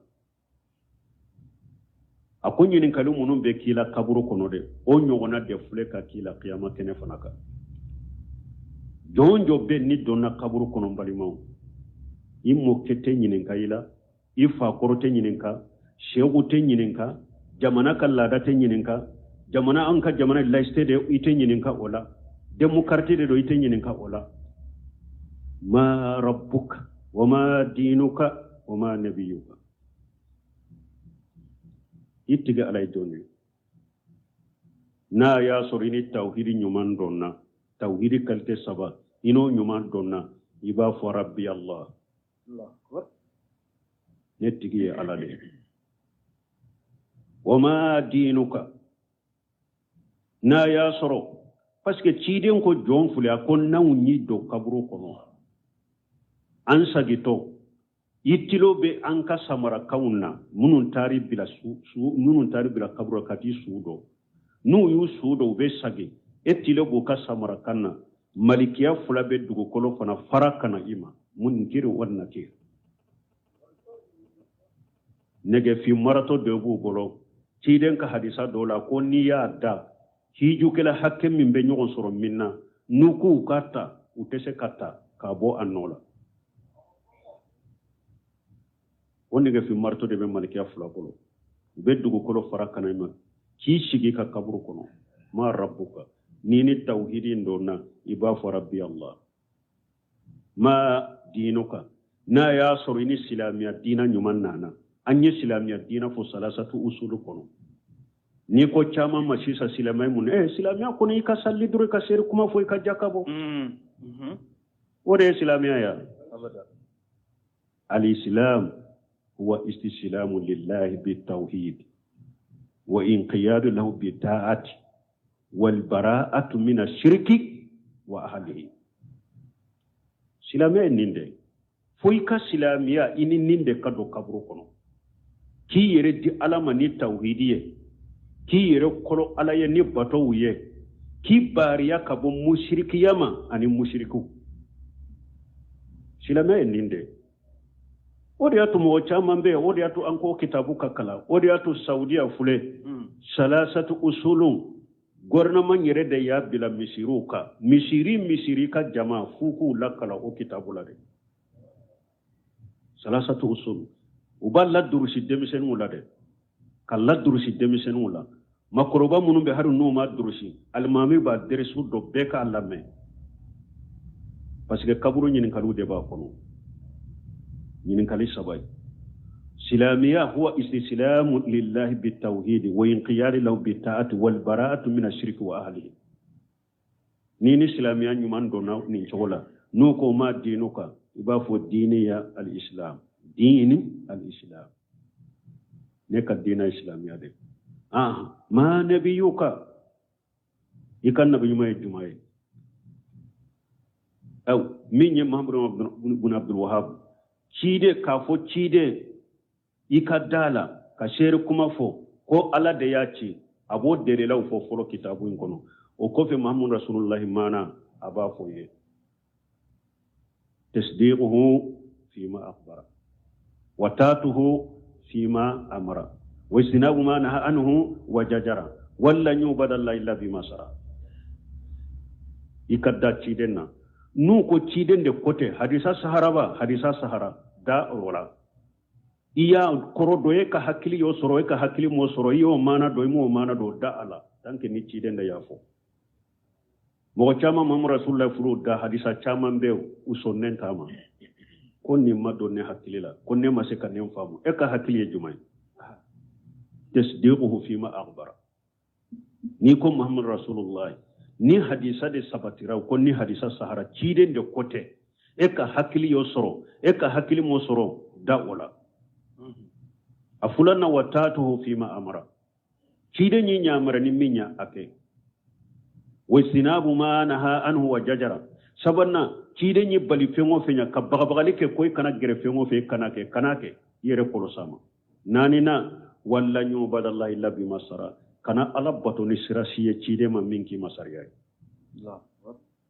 A ko ɲininkali minnu bɛ k'i la kaburu kɔnɔ dɛ, o ɲɔgɔnna de filɛ ka k'i la kiyama kɛnɛ fana kan. Jɔn jɔ bɛ ni donna kaburu kɔnɔ, n balimaw, i mɔkɛ tɛ ɲininka i la, i fakɔrɔ tɛ ɲininka, seku tɛ ɲininka, jamana ka laada tɛ ɲininka, jamana, an ka jamana laïcité de, i tɛ ɲininka o la, démocratie de don, i tɛ ɲininka o la. Ma rabbuka wa ma dinuka wa ma nabiyuka. I tigi Ala ye jɔn ye? N'a y'a sɔrɔ i ni tawhidi ɲuman dɔnna, tawhidi qualité saba, i n'o ɲuman dɔnna, i b'a fɔ rabbi Allah, ne tigi ye Ala de ye. Wa ma dinuka. N'a y'a sɔrɔ, parce que ciden ko jɔn filɛ, a ko n'anw y'i don kaburu kɔnɔ, an sagitɔ, i tilo bɛ an ka samarakanw na, minnu taari bila su, minnu taari bila kaburu ka t'i su dɔn, n'u y'u su dɔn, u bɛ sagi, e tilo b'u ka samarakan na. Malikiya fila bɛ dugukolo fana fara ka na i ma, munkiri wa nakir. Nɛgɛfin maratɔ dɔ b'u bolo. Ciden ka hadisa dɔw la ko n'i y'a da, hijukɛla hakɛ min bɛ ɲɔgɔn sɔrɔ min na, n'u k'u ka ta, u tɛ se ka ta k'a bɔ a nɔ la. O nɛgɛfin marito de bɛ malikiya fila bolo. U bɛ dugukolo fara ka na i ma k'i sigi ka kaburu kɔnɔ: ma rabbuka. N'i ni tawhidi donna, i b'a fɔ rabbi Allah. Ma dinuka. N'a y'a sɔrɔ i ni silamɛya diina ɲuman nana, an ye silamɛya diina fo salasatu usulu kɔnɔ. N'i ko caman ma sisan silamɛya mun? Silamɛya kɔnɔ, i ka sali dɔrɔn, i ka seri kuma fɔ, i ka jaka bɔ, o de ye silamɛya ya. Alislam huwa istislamu lillahi bitawhid wa inqiyadu lahu bitaati wal bara'atu min ashirki wa ahlihi. Silamɛya ye nin de. Fo i ka silamɛya, i ni nin de ka don kaburu kɔnɔ: k'i yɛrɛ di Ala ma ni tawhidi ye, k'i yɛrɛ kɔlɔ Ala ye ni batow ye, K'i bariya ka bɔ musirikiya ma ani musirikiw. Silamɛ ye nin de. O de y'a to mɔgɔ caman bɛ yen, o de y'a to an ko kitabu ka kalan, o de y'a to Saudiya filɛ, salasatu usulun, gouvernement yɛrɛ de y'a bila misiriw kan. Misiri misiri ka jama f'u k'u lakalan o kitabu la de. Salasatu usul, u b'a ladurusi denmisɛnninw la dɛ, ka ladurusi denmisɛnninw la. Makɔrɔba minnu bɛ hali n'u ma durusi, alimami b'a derisu dɔ bɛɛ k'a lamɛn, parce que kaburu ɲininkaliw de b'a kɔnɔ. Ɲininkali saba ye. Silamɛya huwa istislamu lillahi bitawhidi wa inqiyadi lahu bitaati wal bara'atu min ashirki wa ahlihi. Ni ni silamɛya ɲuman donna nin cogo la, n'u ko ma diinuka, i b'a fɔ diini ya al-islam, diini al-islam, ne ka diina silamɛya de. Ah, ma nabiyuka, i ka nabi ɲuman ye juma ye? Aw min ye Muhammadu bin Abdul Wahab ciden, k'a fɔ ciden i ka da la ka seere kuma fɔ ko Ala de y'a ci, a b'o delilaw fɔ fɔlɔ kitabu in kɔnɔ. O kɔfɛ Muhammadu Rasulullahi maana a b'a fɔ ye tasdiquhu fima akhbara wa taatuhu fima amara wa ijtinabu ma naha anhu wa jajara wala yubada la illa bima sara. I ka da ciden na. N'u ko ciden de ko tɛ, hadisa saharaba, hadisa sahara da o la, i y'a kɔrɔ dɔ, e ka hakili y'o sɔrɔ, e ka hakili m'o sɔrɔ, i y'o maana dɔn, i m'o maana dɔn, da a la tant que ni ciden de y'a fɔ. Mɔgɔ caman Muhammadu Rasulullah furu da hadisa caman bɛ u sɔnnen t'a ma ko nin ma don ne hakili la, ko ne ma se ka nin faamu. E ka hakili ye jumɛn ye? Tasdiquhu fima akhbara. N'i ko Muhammadu Rasulullah, ni hadisa de sabatira, ko ni hadisa sahara, ciden de ko tɛ, e ka hakili y'o sɔrɔ, e ka hakili m'o sɔrɔ, da o la. A filanan wa taatuhu fima amara, ciden y'i ɲamara ni min ya a kɛ. Wa sinabu ma naha anhu wa jajara. Sabanan, ciden ye bali fɛn o fɛn ɲa ka bagabagali kɛ ko i kana gɛrɛ fɛn o fɛn, kana kɛ, kana kɛ, i yɛrɛ kɔlɔsi a ma. Naaninan, wala yubadallahi illa bima sara, kana Ala bato ni sira si ye ciden ma min k'i ma sariya ye.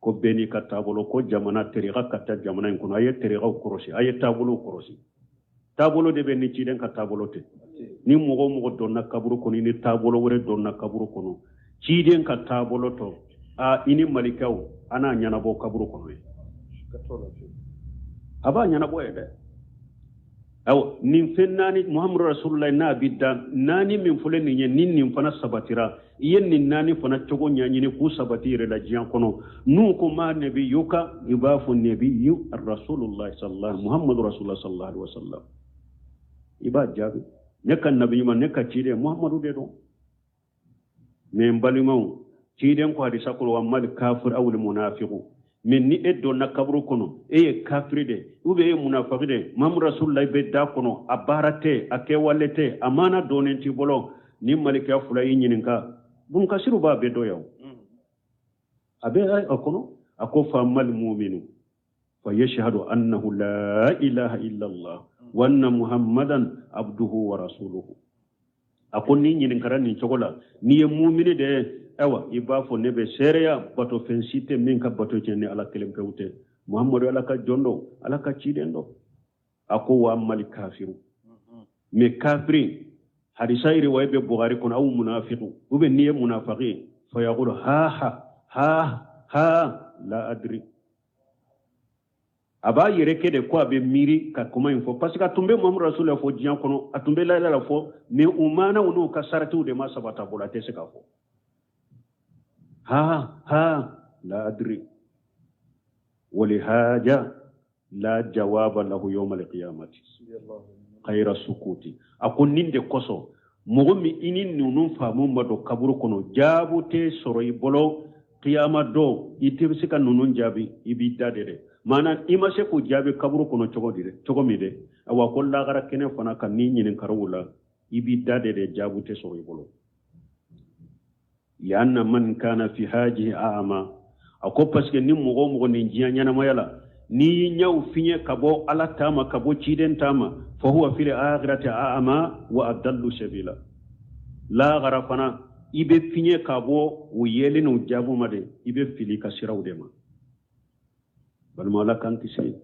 Ko bɛɛ n'i ka taabolo, ko jamana teriga ka taa jamana in kɔnɔ, a ye terigaw kɔrɔsi, a ye taabolow kɔrɔsi. Taabolo de bɛ ni ciden ka taabolo tɛ. Ni mɔgɔ o mɔgɔ donna kaburu kɔnɔ, ni taabolo wɛrɛ donna kaburu kɔnɔ, ciden ka taabolo tɔ, a i ni malikaw a n'a ɲɛnabɔ kaburu kɔnɔ ye, a b'a ɲɛnabɔ ye dɛ. Ayiwa, nin fɛn naani Muhammadu Rasulullah n'a bi da naani min fɔlen nin ye, ni nin fana sabatira, i ye nin naani fana cogo ɲɛɲini k'u sabati yɛrɛ la diɲɛ kɔnɔ. N'u ko ma nabiyuka, i b'a fɔ nabiyu Rasulullah sallallahu Muhammadu Rasulullah sallallahu alaihi wasallam. I b'a jaabi ne ka nabi ɲuman, ne ka ciden Muhammadu de don. Mais n balimaw, ciden ko hadisa kɔnɔ wa mal kafir awul munafiqu, mais ni e donna kaburu kɔnɔ, e ye kafiri de ou bien e ye munafiki de, Muhammadu Rasulullah bɛ da kɔnɔ, a baara tɛ, a kɛwale tɛ, a maana dɔnnen t'i bolo, ni malikiya fila y'i ɲininka, bunkasiru b'a bɛɛ dɔn yan, a bɛ a kɔnɔ. A ko fa mal muminu fa yashhadu annahu la ilaha illa Allah wa anna muhammadan abduhu wa rasuluhu. A ko n'i ɲininkara nin cogo la, n'i ye mumini de ye, ayiwa i b'a fɔ ne bɛ seereya bato fɛn si tɛ min ka bato tiɲɛ ni Ala kelen pewu tɛ, Muhammadu Ala ka jɔn don, Ala ka ciden don. A ko wa mali kafiru, mais kafiri hadisa riwaya bɛ Bukhari kɔnɔ, aw munafiqu ou bien n'i ye munafiki ye, fa yaqulu ha ha ha ha la adri. A b'a yɛrɛ kɛ de ko a bɛ miiri ka kuma in fɔ, parce que a tun bɛ Muhammadu Rasulullah fɔ diɲɛ kɔnɔ, a tun bɛ la ilaha fɔ, mais u maanaw n'u ka saratiw de ma sabata bolo, a tɛ se k'a fɔ ha ha la adri. Walihaja la jawaba lahu yawma alqiyamati khayra sukuti. A ko nin de kosɔn mɔgɔ min i ni ninnu faamu ma don kaburu kɔnɔ, jaabu tɛ sɔrɔ i bolo kiyama don, i tɛ se ka ninnu jaabi, i b'i da de dɛ. Maana i ma se k'o jaabi kaburu kɔnɔ cogo di dɛ, cogo min dɛ, awa ko lagara kɛnɛ fana kan n'i ɲininkara o la, i b'i da de dɛ, jaabu tɛ sɔrɔ i bolo. Lianna man kana fi hajihi a'ama. A ko parce que ni mɔgɔ o mɔgɔ nin diɲɛ ɲɛnamaya la, n'i y'i ɲɛw fiɲɛ ka bɔ Ala ta ma, ka bɔ ciden ta ma, fa huwa fil akhirati a'ama wa adallu sabila. Lagara fana I bɛ fiɲɛ ka bɔ o yeli n'o jaabu ma de, i bɛ fili ka siraw de ma. Balima, Ala k'an kisi.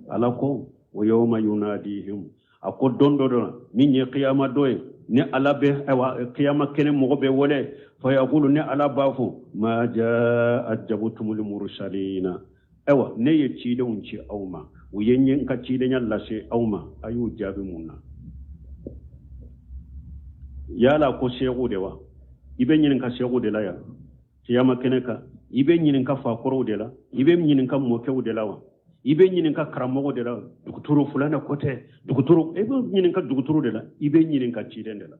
Ala ko wa yawma yunadihim, a ko don dɔ la min ye kiyama dɔ ye, ni Ala bɛ, ayiwa, kiyama kɛnɛ mɔgɔ bɛ wele, fayaqulu, ni Ala b'a fɔ ma jaa ajabtumul mursalina, ayiwa, ne ye cidenw ci aw ma, u ye n ka cidenya lase aw ma, a y'u jaabi mun na? Yala ko seegu de wa? I bɛ ɲininka seegu de la yan kiyama kɛnɛ kan? I bɛ ɲininka fakɔrɔw de la? I bɛ ɲininka mɔkɛw de la wa? I bɛ ɲininka karamɔgɔ de la? Duguturu fulana ko tɛ duguturu, i bɛ ɲininka duguturu de la? I bɛ ɲininka ciden de la.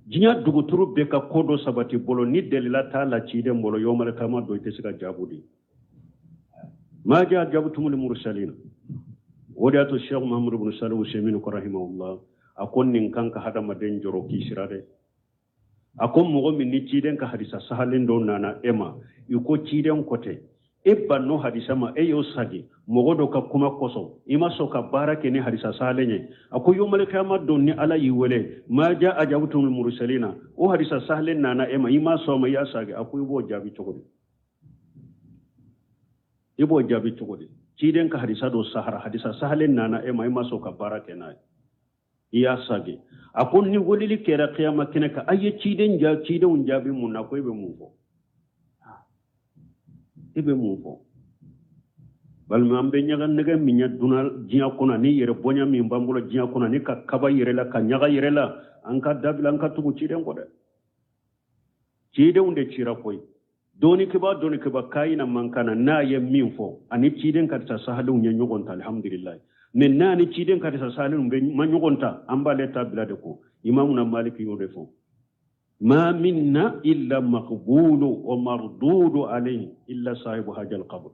Diɲɛ duguturu bɛɛ ka ko dɔ sabati bolo, ni delila t'a la ciden bolo, yomale kama dɔ i tɛ se ka jaabu di. Ma jaa jabtumul mursalina. O de y'a to Sheikh Muhammadu bin Salih Usaimin ko rahimahullah, a ko nin kan ka hadamaden jɔrɔ k'i sira dɛ. A ko mɔgɔ min ni ciden ka hadisa sahalen dɔ nana e ma, i ko ciden ko tɛ, e bann'o hadisa ma, e y'o sagi mɔgɔ dɔ ka kuma kosɔn, i ma sɔn ka baara kɛ ni hadisa sahalen ye, a ko yomale kiyama don, ni Ala y'i wele ma ja ajabtumul mursalina, o hadisa sahalen nana e ma, i ma sɔn ma, i y'a sagi, a ko i b'o jaabi cogo di? I b'o jaabi cogo di? Ciden ka hadisa dɔ sahara, hadisa sahalen nana e ma, i ma sɔn ka baara kɛ n'a ye, i y'a sagi, a ko ni weleli kɛra kiyama kɛnɛ kan, a ye ciden ja cidenw jaabi mun na? Ko e bɛ mun fɔ? I bɛ mun fɔ? Balima, an bɛ ɲaga nɛgɛ min ye duna diɲɛ kɔnɔ, ni yɛrɛ bonya min b'an bolo diɲɛ kɔnɔ, ni ka kaba yɛrɛ la, ka ɲaga yɛrɛ la, an ka dabila, an ka tugu ciden kɔ dɛ. Cidenw de cira koyi. Dɔɔnikɛba, dɔɔnikɛba kayina man kana n'a ye min fɔ, ani ciden ka taa sahalenw ye ɲɔgɔn ta, alhamdulilayi. Mais n'a ni ciden ka taa sahalenw bɛ ma ɲɔgɔn ta, an b'ale ta bila de ko Imamuna Maliki y'o de fɔ: ma minna illa maqbulu wa mardudu alayhi illa sahibu hajal qabr.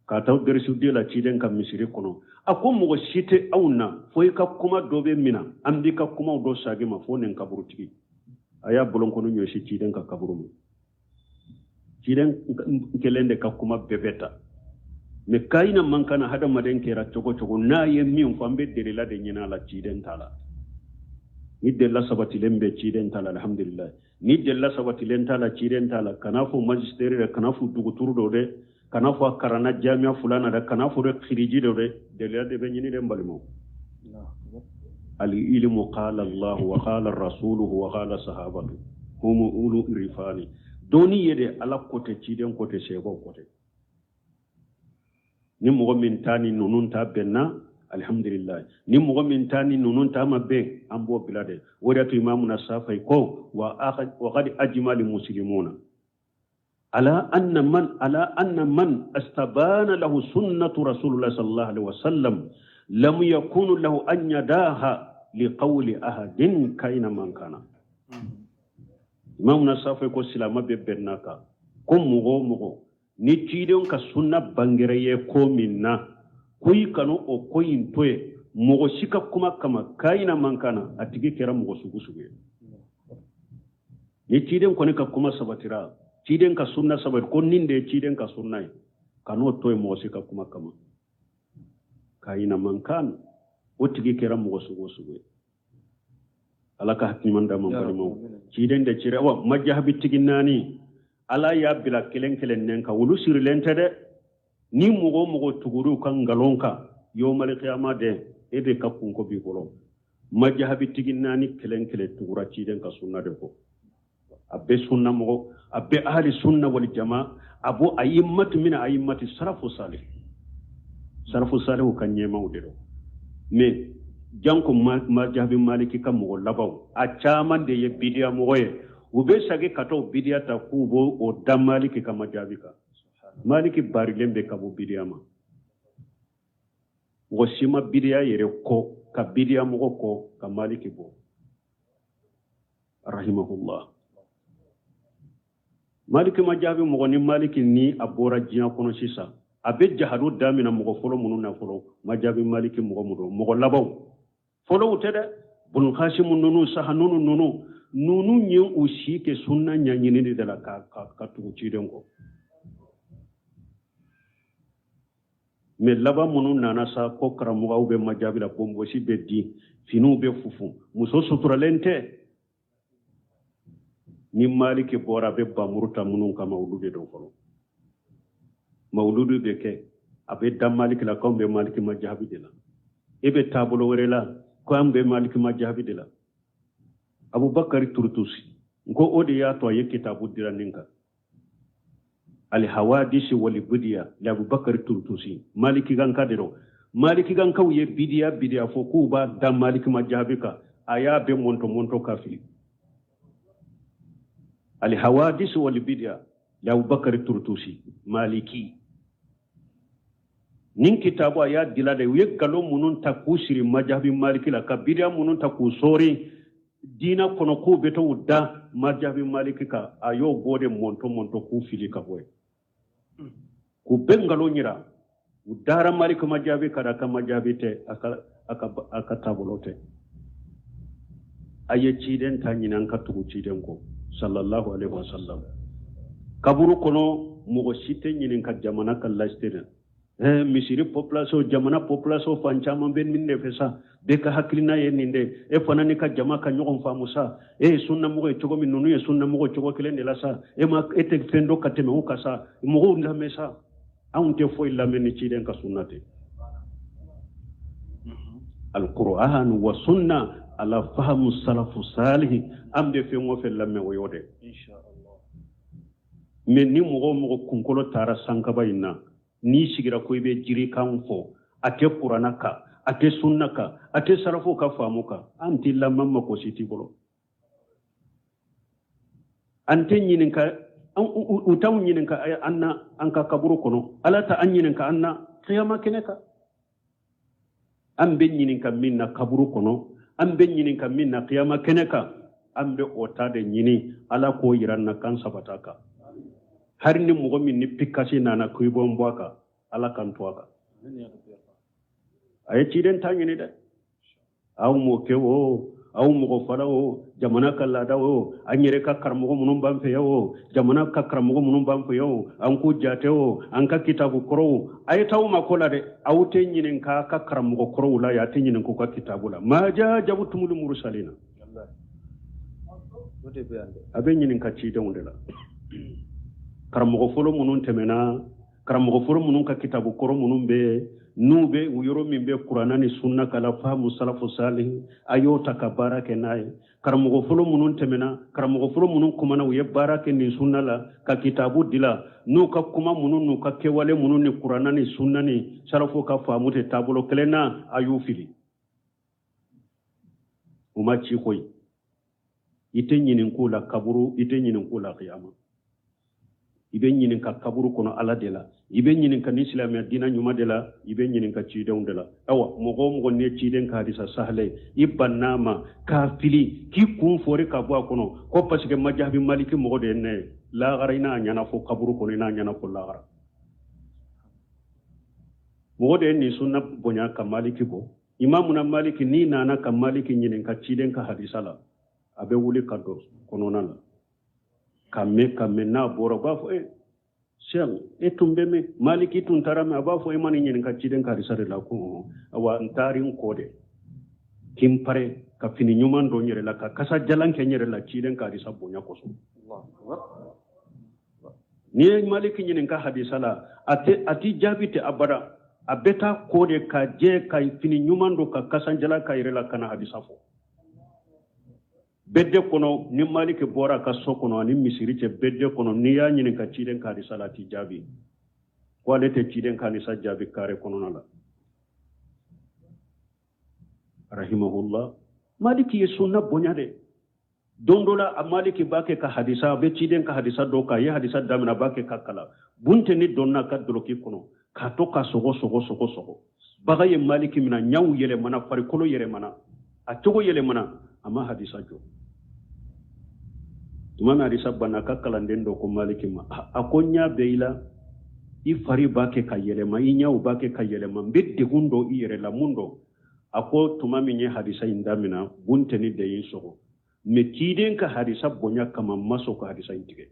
Ka taa dɛrɛsuden la ciden ka misiri kɔnɔ, a ko mɔgɔ si tɛ anw na fo i ka kuma dɔ bɛ mina, an b'i ka kumaw dɔ sagi ma, fo nin kaburutigi. A y'a bolonkɔni ɲɔsi ciden ka kaburu ma. Ciden kelen de ka kuma bɛɛ bɛ ta. Mais kayina man kana hadamaden kɛra cogo cogo, n'a ye min fɔ, an bɛ delila de ɲini a la ciden ta la. Ni delila sabatilen bɛ ciden ta la, alhamdulilayi. Ni delila sabatilen t'a la ciden t'a la, kana fɔ magistère dɛ, kana fɔ duguturu dɔ dɛ, kana fɔ a karanna jamiya fulana dɛ, kana fɔ dɛ kiriji dɔ dɛ, delila de bɛ ɲini dɛ n balimaw. Al ilmu qala Allah wa qala rasuluhu wa qala sahabatu hum ulu irfani. Dɔnni ye de Ala ko tɛ, ciden ko tɛ, sɛbɛw ko tɛ. Ni mɔgɔ min ta ni ninnu ta bɛnna, alhamdulillah. Ni mɔgɔ min ta ni ninnu ta ma bɛn, an b'o bila dɛ. O de y'a to Imamuna Safai ko wa qad ajma al muslimuna ala anna man astabana lahu sunnatu rasulullah sallallahu alaihi wasallam lam yakunu lahu an yadaha liqawli ahadin kaina man kana. Imamuna Safai ko silama bɛ bɛnna kan ko mɔgɔ o mɔgɔ ni cidenw ka sunna bangere ye ko min na, ko i kanu o ko in to ye mɔgɔ si ka kuma kama, kayina man kana, a tigi kɛra mɔgɔ sugu sugu ye, ni ciden kɔni ka kuma sabatira, ciden ka sunna sabati, ko nin de ye ciden ka sunna ye, kan'o to ye mɔgɔ si ka kuma kama, kayina man kan, o tigi kɛra mɔgɔ sugu o sugu ye. Ala ka hakili ɲuman d'a ma. Balimaw, ciden de cira wa majahabi tigi naani, Ala y'a bila kelen kelen nɛn kan, olu sirilen tɛ dɛ. Ni mɔgɔ o mɔgɔ tugur'u ka nkalon kan, yomali kiyama dɛ, e de ka kunko b'i bolo. Majahabi tigi naani kelen kelen tugura ciden ka sunna de kɔ. A bɛ sunna mɔgɔ, a bɛ ahli sunna wal jama, a bo ayimmati min ayimmati sarafu salih, sarafu salihu ka ɲɛmaw de don. Mais janko majahabi Maliki ka mɔgɔ labanw, a caman de ye bidiya mɔgɔ ye. U bɛ sagi ka t'o bidiya ta k'u b'o o da Maliki ka majahabi kan. Maliki barilen bɛ ka bɔ bidiya ma. Mɔgɔ si ma bidiya yɛrɛ kɔ ka bidiya mɔgɔ kɔ ka Maliki bɔ rahimahullah. Maliki ma jaabi mɔgɔ ni Maliki ni a bɔra diɲɛ kɔnɔ sisan, a bɛ jahadu damina mɔgɔ fɔlɔ minnu na fɔlɔ, ma jaabi Maliki mɔgɔ minnu, mɔgɔ labanw fɔlɔw tɛ dɛ. Bulkasimu ninnu, Sahanunu ninnu ye u si kɛ sunna ɲɛɲini de la ka tugu ciden kɔ. Mais laban minnu nana sa ko karamɔgɔw bɛ majabi la, bonbosi bɛ di, finiw bɛ fufu, muso suturalen tɛ. Ni Maliki bɔra a bɛ bamuru ta minnu kama, olu de don fɔlɔ. Mawuludu bɛ kɛ, a bɛ da Maliki la k'anw bɛ Maliki majabi de la. E bɛ taabolo wɛrɛ la ko an bɛ Maliki majabi de la. Abubakari Turutusi n ko o de y'a to a ye kitabu dira nin kan, Alhawadisi wali bidiya li Abubakari Turutusi. Maliki ganka de don. Maliki gankaw ye bidiya bidiya fɔ k'u b'a da Maliki majabi kan, a y'a bɛɛ mɔntɔ mɔntɔ ka fili. Alhawadisi wali bidiya li Abubakari Turutusi Maliki. Nin kitabu a y'a dila de, u ye nkalon minnu ta k'u siri majabi Maliki la, ka bidiya minnu ta k'u sɔɔri diina kɔnɔ k'u bɛ t'u da majabi Maliki kan, a y'o bɔ de mɔntɔ mɔntɔ k'u fili ka bɔ yen, k'u bɛɛ nkalon yira. U dara Maliki majabi kan, a ka majabi tɛ, a ka taabolo tɛ. A ye ciden ta ɲini, an ka tugu ciden kɔ sallallahu alaihi wa sallam. Kaburu kɔnɔ mɔgɔ si tɛ ɲininka jamana ka laïcité la. Misiri population, jamana population fan caman bɛ nin de fɛ sa, bɛɛ ka hakilina ye nin de. E fana ni ka jama ka ɲɔgɔn faamu sa. E ye sunnamɔgɔ ye cogo min, ninnu ye sunnamɔgɔ cogo kelen de la sa. E ma e tɛ fɛn dɔ ka tɛmɛ u kan sa. Mɔgɔw lamɛn sa. Anw tɛ foyi lamɛn ni ciden ka sunna tɛ. Alquran wa sunna ala fahamu salafu salihi, an bɛ fɛn o fɛn lamɛn, o y'o de. Mais ni mɔgɔ o mɔgɔ kunkolo taara sankaba in na, n'i sigira ko i bɛ jirikan fɔ, a tɛ kuranna kan, a tɛ sunna kan, a tɛ sarafu ka faamu kan, an t'i lamɛn, mako si t'i bolo. An tɛ ɲininka, u t'anw ɲininka an na an ka kaburu kɔnɔ, Ala ta an ɲininka an na kiyama kɛnɛ kan. An bɛ ɲininka min na kaburu kɔnɔ, an bɛ ɲininka min na kiyama kɛnɛ kan, an bɛ o ta de ɲini Ala k'o yira an na k'an sabata kan. Hari ni mɔgɔ min ni pikasi nana k'i bɔ n bɔ a kan, Ala k'an to a kan. A ye ciden ta ɲini dɛ. Aw mɔkɛ o, aw mɔgɔ fara o, jamana ka laada o, an yɛrɛ ka karamɔgɔ minnu b'an fɛ yan o, jamana ka karamɔgɔ minnu b'an fɛ yan o, an k'u jate o, an ka kitabu kɔrɔw, a ye t'aw ma ko la dɛ. Aw tɛ ɲininka a ka karamɔgɔ kɔrɔw la yan, a tɛ ɲininka u ka kitabu la. Maja jabutumulu murusalina, a bɛ ɲininka cidenw de la. Karamɔgɔ fɔlɔ minnu tɛmɛna, karamɔgɔ fɔlɔ minnu ka kitabu kɔrɔ minnu bɛ n'u bɛ u yɔrɔ min bɛ kuranna ni sunna kala fahamu salafu salih, a y'o ta ka baara kɛ n'a ye. Karamɔgɔ fɔlɔ minnu tɛmɛna, karamɔgɔ fɔlɔ minnu kumana, u ye baara kɛ nin sunna la ka kitabu dila, n'u ka kuma minnu n'u ka kɛwale minnu ni kuranna ni sunna ni salafu ka faamu tɛ taabolo kelen na, a y'u fili. U ma ci koyi. I tɛ ɲinink'u la kaburu, i tɛ ɲinink'u la kiyama. I bɛ ɲininka kaburu kɔnɔ Ala de la, i bɛ ɲininka ni silamɛya diinɛ ɲuman de la, i bɛ ɲininka cidenw de la. Awa, mɔgɔ o mɔgɔ n'i ye ciden ka hadisa sahala ye, i bann'a ma k'a fili k'i kun fɔri ka bɔ a kɔnɔ ko parce que majabi Maliki mɔgɔ de ye ne ye, lahara i n'a ɲɛnafɔ kaburu kɔnɔ, i n'a ɲɛnafɔ lahara. Mɔgɔ de ye nin sunna bonya ka Maliki bɔ. Imamuna Maliki, n'i nana ka Maliki ɲininka ciden ka hadisa la, a bɛ wuli ka don kɔnɔna la ka mɛn ka mɛn. N'a bɔra, u b'a fɔ e Sɛk, e tun bɛ min? Maliki tun taara min? A b'a fɔ e ma nin ɲininka ciden ka hadisa de la ko awa, n taara n kɔ de k'i n pare ka fini ɲuman don n yɛrɛ la, ka kasa jalan kɛ n yɛrɛ la ciden ka hadisa bonya kosɔn. N'i ye Maliki ɲininka hadisa la, a t'i jaabi tɛ abada. A bɛ taa ko de ka jɛ ka fini ɲuman don ka kasa jalan k'a yɛrɛ la ka na hadisa fɔ. Bɛɛ de kɔnɔ, ni Maliki bɔra a ka so kɔnɔ ani misiri cɛ, bɛɛ de kɔnɔ, n'i y'a ɲininka ciden ka hadisa la, a t'i jaabi ko ale tɛ ciden ka hadisa jaabi kare kɔnɔna la. Rahimahullah, Maliki ye sunna bonya dɛ. Don dɔ la, a Maliki b'a kɛ ka hadisa, a bɛ ciden ka hadisa dɔ kan, a ye hadisa daminɛ, a b'a kɛ ka kalan. Bunteni donna a ka dɔlɔki kɔnɔ k'a to ka sɔgɔ sɔgɔ sɔgɔ sɔgɔ. Baga ye Maliki minɛ, ɲaw yɛlɛmana, farikolo yɛlɛmana, a cogo yɛlɛmana, a ma hadisa jɔ. Tuma min hadisa banna, a ka kalanden dɔ ko Maliki ma, a ko n ɲa bɛ i la, i fari b'a kɛ ka yɛlɛma, i ɲɛw b'a kɛ ka yɛlɛma, n bɛ degun dɔ i yɛrɛ la, mun dɔ? A ko tuma min ye hadisa in daminɛ, bunteni de ye n sɔgɔ, mais ciden ka hadisa bonya kama, n ma sɔn ka hadisa in tigɛ.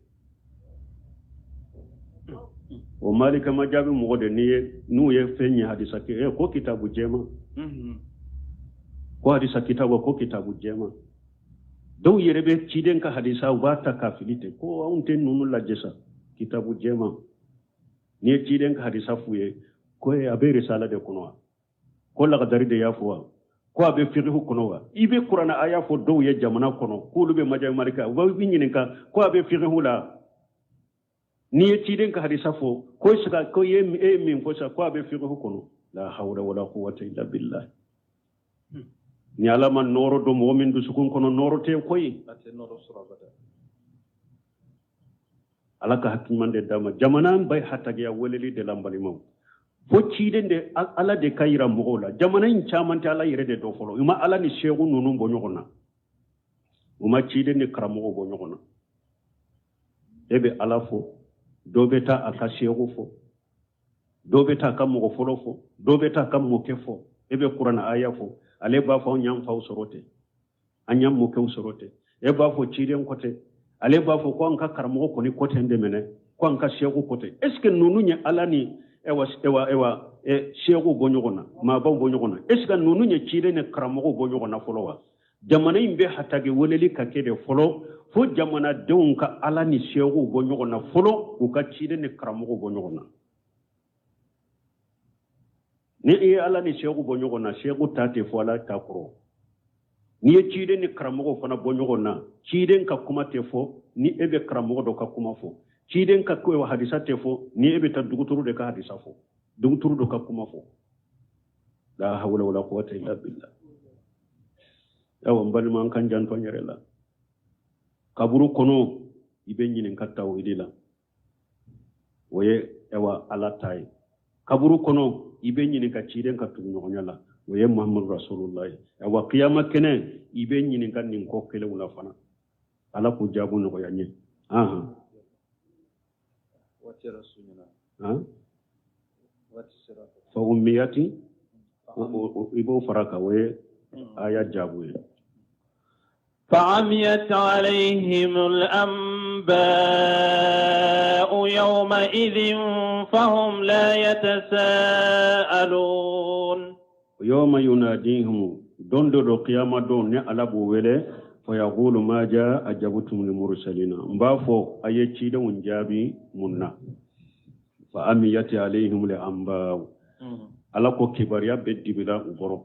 O malika majabi mɔgɔ de n'i ye n'u ye fɛn ye hadisa kɛ ko kitabu jɛma ko hadisa kitabu ko kitabu jɛma dɔw yɛrɛ bɛ ciden ka hadisa u b'a ta k'a fili ten ko anw tɛ ninnu lajɛ sa kitabu jɛma n'i ye ciden ka hadisa f'u ye ko a bɛ risala de kɔnɔ wa ko lagadari de y'a fɔ wa ko a bɛ fikihu kɔnɔ wa i bɛ kuranɛ aya fɔ dɔw ye jamana kɔnɔ k'olu bɛ majabi malika u b'i ɲininka ko a bɛ fikihu la n'i ye ciden ka hadisa fɔ ko sika ko ye e ye min fɔ sa ko a bɛ fikihu kɔnɔ la hawla wala quwwata illa billah ni ala ma nɔɔrɔ don mɔgɔ min dusukun kɔnɔ nɔɔrɔ tɛ koyi ala ka hakili ɲuman de d'a ma jamana bɛ hatagiya weleli de la n balimaw fo ciden de ala de ka yira mɔgɔw la jamana in caman tɛ ala yɛrɛ de dɔn fɔlɔ u ma ala ni seku ninnu bɔ ɲɔgɔn na u ma ciden ni karamɔgɔw bɔ ɲɔgɔn na e bɛ ala fɔ dɔ bɛ taa a ka seku fɔ dɔ bɛ taa a ka mɔgɔ fɔlɔ fɔ dɔ bɛ taa a ka mɔkɛ fɔ e bɛ kuranɛ aya fɔ ale b'a fɔ anw y'an faw sɔrɔ ten an y'an mɔkɛw sɔrɔ ten e b'a fɔ ciden ko ten ale b'a fɔ ko an ka karamɔgɔ kɔni ko ten de minɛ ko an ka seku ko ten est ce que ninnu ye ala ni ewa ewa ewa seku bɔ ɲɔgɔn na maabaw bɔ ɲɔgɔn na est ce que ninnu ye ciden ni karamɔgɔw bɔ ɲɔgɔn na fɔlɔ wa jamana in bɛ hatagi weleli ka kɛ de fɔlɔ fo jamanadenw ka ala ni sekuw bɔ ɲɔgɔn na fɔlɔ u ka ciden ni karamɔgɔw bɔ ɲɔgɔn na ni i ye ala ni seku bɔ ɲɔgɔn na seku ta tɛ fɔ ala ta kɔrɔ n'i ye ciden ni karamɔgɔw fana bɔ ɲɔgɔn na ciden ka kuma tɛ fɔ ni e bɛ karamɔgɔ dɔ ka kuma fɔ ciden ka hadisa tɛ fɔ ni e bɛ taa duguturu de ka hadisa fɔ duguturu dɔ ka kuma fɔ la hawla wala quwwata illa billah awa n balima an k'an janto an yɛrɛ la kaburu kɔnɔ i bɛ ɲininka tawhidi la o ye awa ala ta ye kaburu kɔnɔ i bɛ ɲininka ciden ka tuguɲɔgɔnya la o ye muhammadu rasulullah ye awa kiyama kɛnɛ i bɛ ɲininka nin ko kelenw la fana ala k'u jaabu nɔgɔya n ye ahan fa ummiyati i b'o fara kan o ye aya jaabu ye فعميت عليهم الأنباء يومئذ فهم لا يتساءلون يوم يناديهم don dɔ don kiyama don ni ala b'u wele fa yaqulu maja ajabtum lil mursalina n b'a fɔ a ye cidenw jaabi mun na fa amiyati alayhim al anba'u ala ko kibaruya bɛ dibila u bolo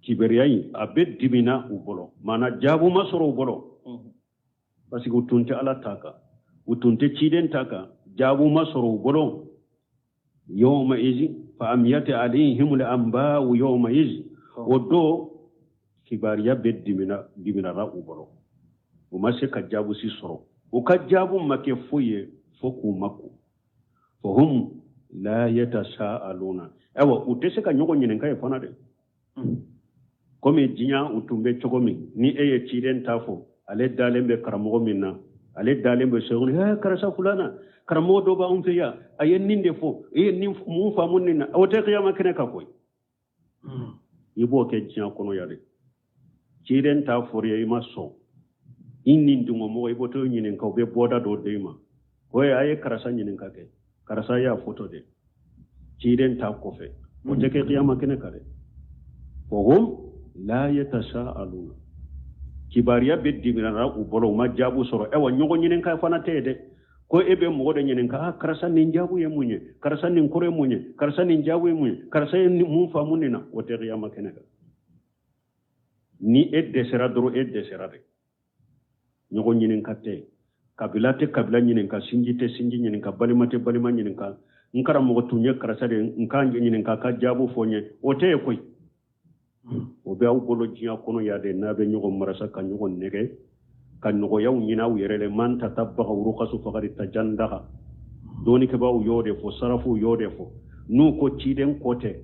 kibaruya in a bɛ dimina u bolo maana jaabu ma sɔrɔ u bolo parce que u tun tɛ ala ta kan u tun tɛ ciden ta kan jaabu ma sɔrɔ u bolo yawma izi fa amiyati alayhim al anba'u yawma izi o don kibaruya bɛ diminara u bolo u ma se ka jaabu si sɔrɔ u ka jaabu ma kɛ foyi ye fo k'u mako fahum la yatasaaluna ayiwa u tɛ se ka ɲɔgɔn ɲininka ye fana dɛ komi diɲɛ u tun bɛ cogo min ni e ye ciden ta fɔ ale dalen bɛ karamɔgɔ min na ale dalen bɛ sɛgɛn ɛ karisa fulana karamɔgɔ dɔ b'anw fɛ yan a ye nin de fɔ e ye nin mun faamu nin na o tɛ kiyama kɛnɛ kan koyi i b'o kɛ diɲɛ kɔnɔ yan dɛ ciden ta fɔr'i ye i ma sɔn i ni dungɔmɔgɔ i b'o t'o ɲininka u bɛ bɔda dɔ d'e ma o ye a ye karisa ɲininka kɛ karisa y'a fɔtɔ de ciden ta kɔfɛ o tɛ kɛ kiyama kɛnɛ kan dɛ fahum la yatasaaluna kibaruya bɛ diminara u bolo u ma jaabu sɔrɔ ayiwa ɲɔgɔn ɲininka fana tɛ yen dɛ ko e bɛ mɔgɔ de ɲininka ah karisa nin jaabu ye mun ye karisa nin kɔrɔ ye mun ye karisa nin jaabu ye mun ye karisa ye mun faamu nin na o tɛ kiyama kɛnɛ kan ni e dɛsɛra dɔrɔn e dɛsɛra de ɲɔgɔn ɲininka tɛ kabila tɛ kabila ɲininka sinji tɛ sinji ɲininka balima tɛ balima ɲininka n karamɔgɔ tun ye karisa de n k'a ɲininka ka jaabu fɔ n ye o tɛ yen koyi o bɛ aw bolo diɲɛ kɔnɔ yan de n'a bɛ ɲɔgɔn marasa ka ɲɔgɔn nɛgɛ ka nɔgɔyaw ɲini aw yɛrɛ le man tatabaga rukasu fakadi tajandaga dɔnnikɛbaaw y'o de fɔ sarafuw y'o de fɔ n'u ko ciden ko tɛ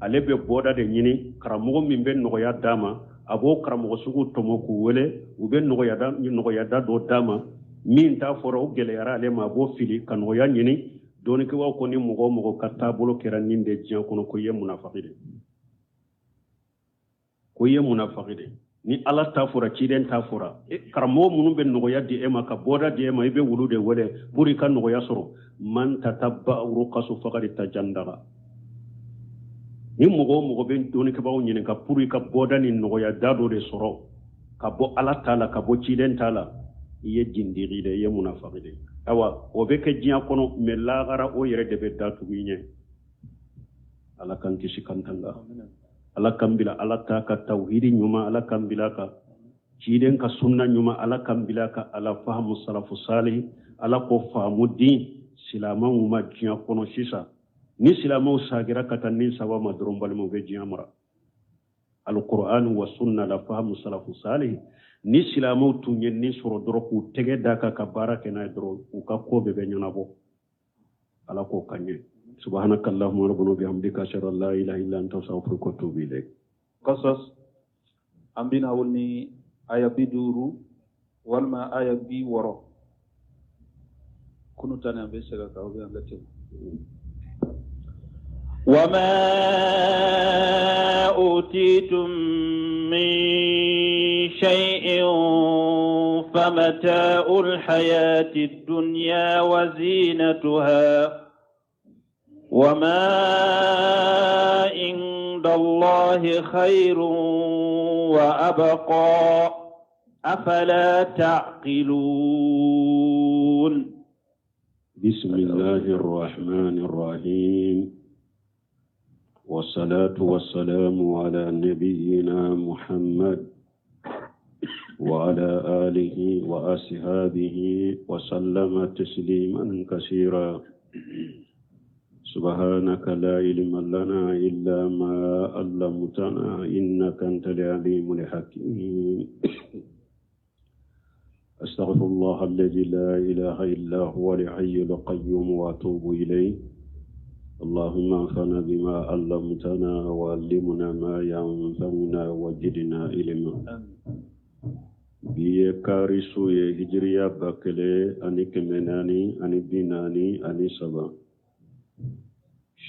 ale bɛ bɔda de ɲini karamɔgɔ min bɛ nɔgɔya d'a ma a b'o karamɔgɔ sugu tɔmɔ k'u wele u bɛ nɔgɔyada dɔ d'a ma min ta fɔra o gɛlɛyara ale ma a b'o fili ka nɔgɔya ɲini dɔnnikɛbaaw ko ni mɔgɔ o mɔgɔ ka taabolo kɛra nin de diɲɛ kɔnɔ ko i ye munafaki de ko i ye munafaki de Ni Ala ta fɔra, ciden ta fɔra, karamɔgɔ minnu bɛ nɔgɔya di e ma, ka bɔda di e ma, i bɛ wulu de wele pour i ka nɔgɔya sɔrɔ. Man tatabba rukasu fakadi tajandaga. Ni mɔgɔ o mɔgɔ bɛ dɔnnikɛbaaw ɲininka pour i ka bɔda ni nɔgɔya da dɔ de sɔrɔ ka bɔ Ala ta la, ka bɔ ciden ta la, i ye jindigi de, i ye munafaki de. Awa, o bɛ kɛ diɲɛ kɔnɔ, mais lahara o yɛrɛ de bɛ datugu i ɲɛ. Ala k'an kisi k'an tanga. Ala k'an bila Ala ta ka tawhidi ɲuman, Ala k'an bila ka ciden ka sunna ɲuman, Ala k'an bila ka ala fahamu salafu salih, Ala ko faamu di silamɛw ma diɲɛ kɔnɔ sisan. Ni silamɛw sagira ka taa ni saba ma dɔrɔn, balimaw, bɛ diɲɛ mara. Alquran wa sunna la fahamu salafu salih. Ni silamɛw tun ye nin sɔrɔ dɔrɔn, k'u tɛgɛ da kan ka baara kɛ n'a ye dɔrɔn, u ka ko bɛɛ bɛ ɲɛnabɔ. Ala k'o ka ɲɛ. Subhanaka allahumma rabbana bihamdika, ashhadu an la ilaha illa anta, astaghfiruka wa atubu ilayk. Qasas, an bina wol ni aya 50 walima aya 60 kunu tani, an bɛ segin a kan, an ka tɛmɛ. وما أوتيتم من شيء فمتاع الحياة الدنيا وزينتها وما عند الله خير وأبقى أفلا تعقلون. بسم الله الرحمن الرحيم، والصلاة والسلام على نبينا محمد وعلى آله وأصحابه وسلم تسليما كثيرا. سبحانك لا علم لنا إلا ما علمتنا، إنك أنت العليم الحكيم. أستغفر الله الذي لا إله إلا هو الحي القيوم وأتوب إليه. اللهم انفعنا بما علمتنا وعلمنا ما ينفعنا وزدنا علما. Bi ye kari su ye, hijiriya 1443,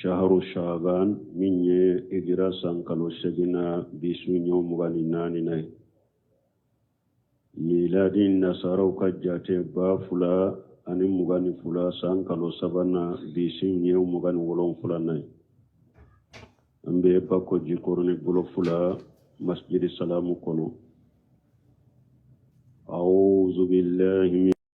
shahru shaban, min ye hijira san kalo seginna, bi su ɲɔ 24 na ye. Miladi nasaraw ka jate, 2022 san kalo sabanan, bi su ɲɛ 27 na ye. An bɛ Bako Jikɔrɔni Bolofula, Masjidi Salamu kɔnɔ. أعوذ بالله من